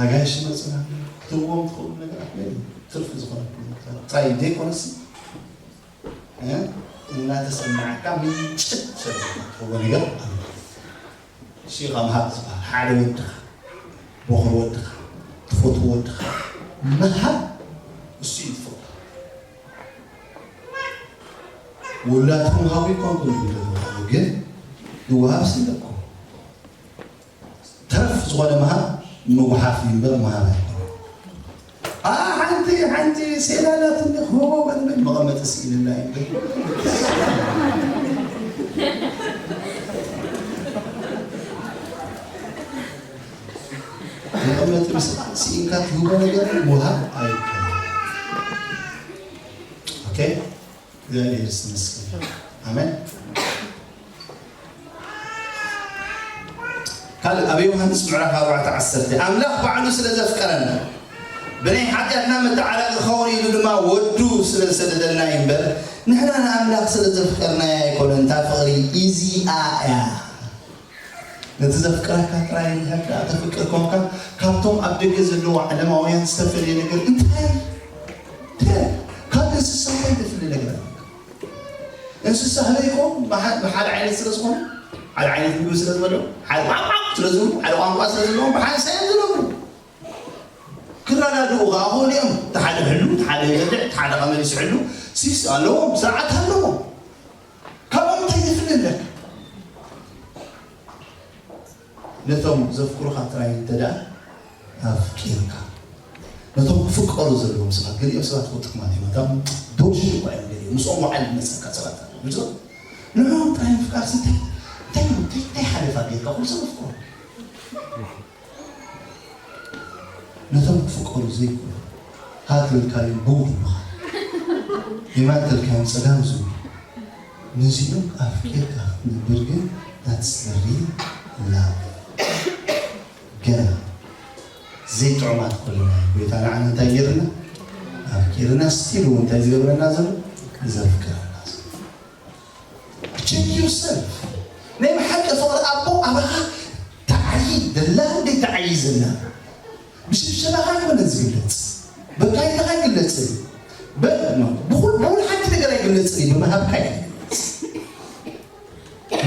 ኣጋይሽ መፅና ክትህብዎም ትኽእሉ ነገራት መን እዩ? ትርፊ ዝኾነኩም ነገራት ጥራይ ዘይኮነሲ እናተሰማዕካ ምንጭት ሰብካ ትህቦ ነገር ኣሎ። እሺ፣ ካብ ምሃብ ዝበሃል ሓደ ወድኻ፣ ቦኽሪ ወድኻ፣ ትፈትዎ ወድኻ ምሃብ እሱ እዩ ፍቕሪ። ውላድኩም ሃቡ ይኮንኩም ትብሉ ግን ዝወሃብ ስለኩም ተረፍ ዝኾነ ምሃብ ምጉሓፍ እዩ እምበር ምሃብ ኣይኮነን። ኣ፣ ሓንቲ ሓንቲ ሴላላት እንደ ክህቦ በልበል መቐመጢ ስኢንና እዩ። መቐመጢ ምስ ስኢንካ ትህቦ ነገር ምሃብ ኣይኮነን። ኦኬ፣ እግዚኣብሔር ይመስገን። ኣሜን። ካልእ ኣብ ዮሃንስ ምዕራፍ ኣርባዕተ ዓሰርተ ኣምላኽ ባዕሉ ስለ ዘፍቀረና ብናይ ሓጢኣትና መተዓራቂ ክኸውን ኢሉ ድማ ወዱ ስለ ዝሰደደልና እዩ እምበር ንሕና ንኣምላኽ ስለ ዘፍቀርናዮ ኣይኮነን። እታ ፍቕሪ እዚኣ እያ። ነቲ ዘፍቅረካ ጥራይ እንድሕር ደኣ ተፍቅር ኮንካ ካብቶም ኣብ ደገ ዘለዉ ዓለማውያን ዝተፈልየ ነገር እንታይ እንታይ ካብ እንስሳ እንታይ ዘፍሊ ነገር ኣለካ? እንስሳ ህበይ እኮ ብሓ- ብሓደ ዓይነት ስለ ዝኾኑ ሓደ ዓይነት ምግቢ ስለ ዝበልዑ ሓደ ቋንቋ ስለ ዝብሉ ሓደ ቋንቋ ስለ ዘለዎም ብሓንሳእ እዮም ዝነብሩ። ክረዳድኡ ከዓ ክእሉ እዮም። እቲ ሓደ ይሕሉ፣ እቲ ሓደ ይበልዕ፣ እቲ ሓደ ከዓ መሊሱ ይሕሉ። ሲስ ኣለዎም፣ ስርዓት ኣለዎም። ካብኦም እንታይ ዝፍለ ኣለካ? ነቶም ዘፍቅሩኻ ጥራይ እንተ ደኣ ኣፍቂርካ ነቶም ክፍቀሩ ዘለዎም ሰባት ገሊኦም ሰባት ክወጥኩም ማለት እዮም እቶም ዶሽ እኳ እዮም ገሊኦም ምስኦም ወዓል ዝመፀካ ሰባት ኣለዉ ግልፂ ንዕኦም ጥራይ ምፍቃር ሲ እንታይ እንታይ እንታይ እንታይ ሓለፋ ጌርካ ኩሉ ሰብ ኣፍቅሮ ነቶም ክፍቀሩ ዘይኮኑ ሃትልካዮም ብውድ ምዃን የማን ተልካዮም ፀጋም ዝብሉ ነዚኦም ኣፍቂርካ ክትነብር ግን that's the real love ኢና ዘይጥዑማት ኮለና፣ ጎይታ ንዓና እንታይ ገይርና? ኣፍቂርና፣ ስቲል እውን እንታይ ዝገብረና ዘሎ? ዘፍቅረና ዘሎ። ቸክ ዩርሰልፍ። ናይ ብሓቂ ፍቕሪ ኣቦ ኣባኻ ተዓይ ደላ እንዴ ተዓይ ዘላ? ብሽብሸባኻ ኣይኮነን ዝግለጽ፣ በካይታኻ ኣይግለጽን። በ-፣ ብኹል-፣ ብኹሉ ሓንቲ ነገር ኣይግለጽን እዩ፣ ብምሃብካ እዩ።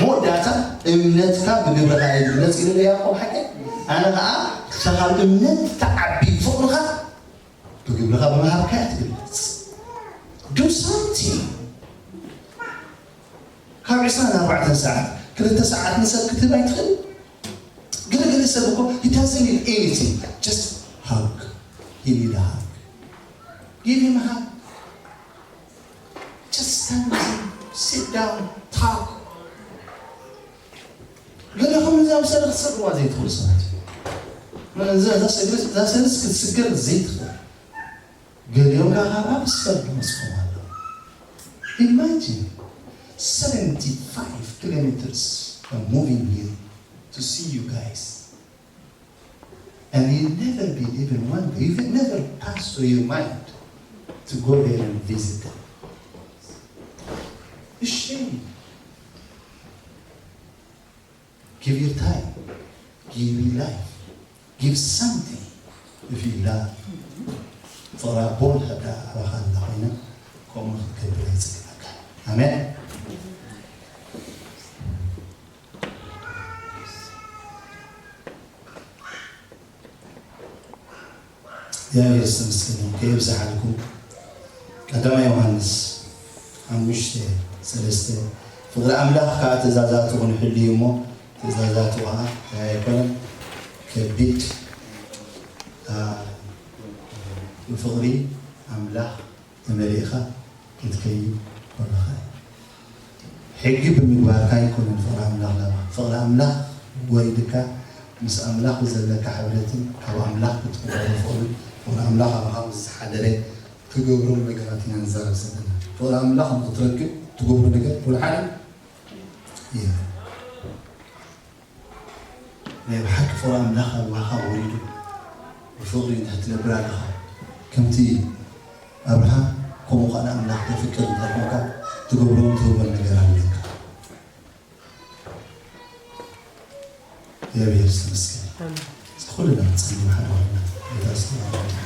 መወዳእታ እምነትካ ብግብርኻ ይግለጽ ኢሉ ያዕቆብ ሓቂ። ኣነ ኸዓ ካብ እምነት ትዓቢ ፍቕርኻ ብግብርኻ ብምሃብካ እያ ትግለጽ። ዱ ሳምቲንግ። ካብ ዕስራን ኣርባዕተን ሰዓት ክልተ ሰዓት ንሰብ ክትህብ ኣይትኽእል። ገለገለ ሰብ እኮ he doesn't need anything, just hug, he need a hug, give him a hug, just stand with him, sit down, talk. ገለኹም እዛ ምሰለ ክትሰግርዋ ዘይትኽእሉ ሰባት እዮም። እዛ፣ እዛ ሰግርስ፣ እዛ ሰግርስ ክትስገር ዘይትኽእል። ገሊኦም ከዓ ካብ ኣብ ስፈር ተመስኮም ኣለዉ። Imagine seventy-five kilometers from moving here to see you guys. And you never been even one day, you never passed through your mind to go there and visit them. It's shame. Give your time. Give your life. Give something. If you love. ፍቕሪ ኣቦ ንሕዳ ኣባኻ እንዳ ኮይና ከምኡ ክትገብር ይጽግመካ። ኣሜን። እግዚኣብሔር ዝተመስገነ ይሁን። ከየብዝሓልኩም። ቀዳማይ ዮሃንስ ሓሙሽተ ሰለስተ፣ ፍቕሪ ኣምላኽ ከኣ ትእዛዛቱ ክንሕሉ እዩ እሞ፣ ትእዛዛቱ ከኣ እንታይ ኣይኮነን? ከቢድ። ኣ፣ ብፍቕሪ ኣምላኽ ተመሊእኻ ክትከይድ ከለኻ፣ ሕጊ ብምግባርካ ኣይኮነን ፍቕሪ ኣምላኽ ናባኻ። ፍቕሪ ኣምላኽ ወሪድካ፣ ምስ ኣምላኽ ብዘለካ ሕብረትን ካብ ኣምላኽ ብትቕበሎ ፍቕርን፣ ፍቕሪ ኣምላኽ ኣባኻ ምስ ዝሓደረ፣ ትገብሮም ነገራት ኢና ንዛረብ ዘለና። ፍቕሪ ኣምላኽ ንኽትረክብ ትገብሮ ነገር ወላ ሓደ የለን። ናይ ብሓቂ ፍቕሪ ኣምላኽ ኣባኻ ወሪዱ፣ ብፍቕሪ እንድሕር ትነብር ኣለኻ፣ ከምቲ ኣብርሃም፣ ከምኡ ኸኣ ንኣምላኽ ተፍቅር እንድሕር ኮንካ፣ ትገብሮን ትህቦን ነገር ኣለካ። እግዚኣብሔር ይመስገን። ኣሜን። እስኪ ኩልና ንጸልይ ሓደ ኮይና። ጌታ ይባርክ።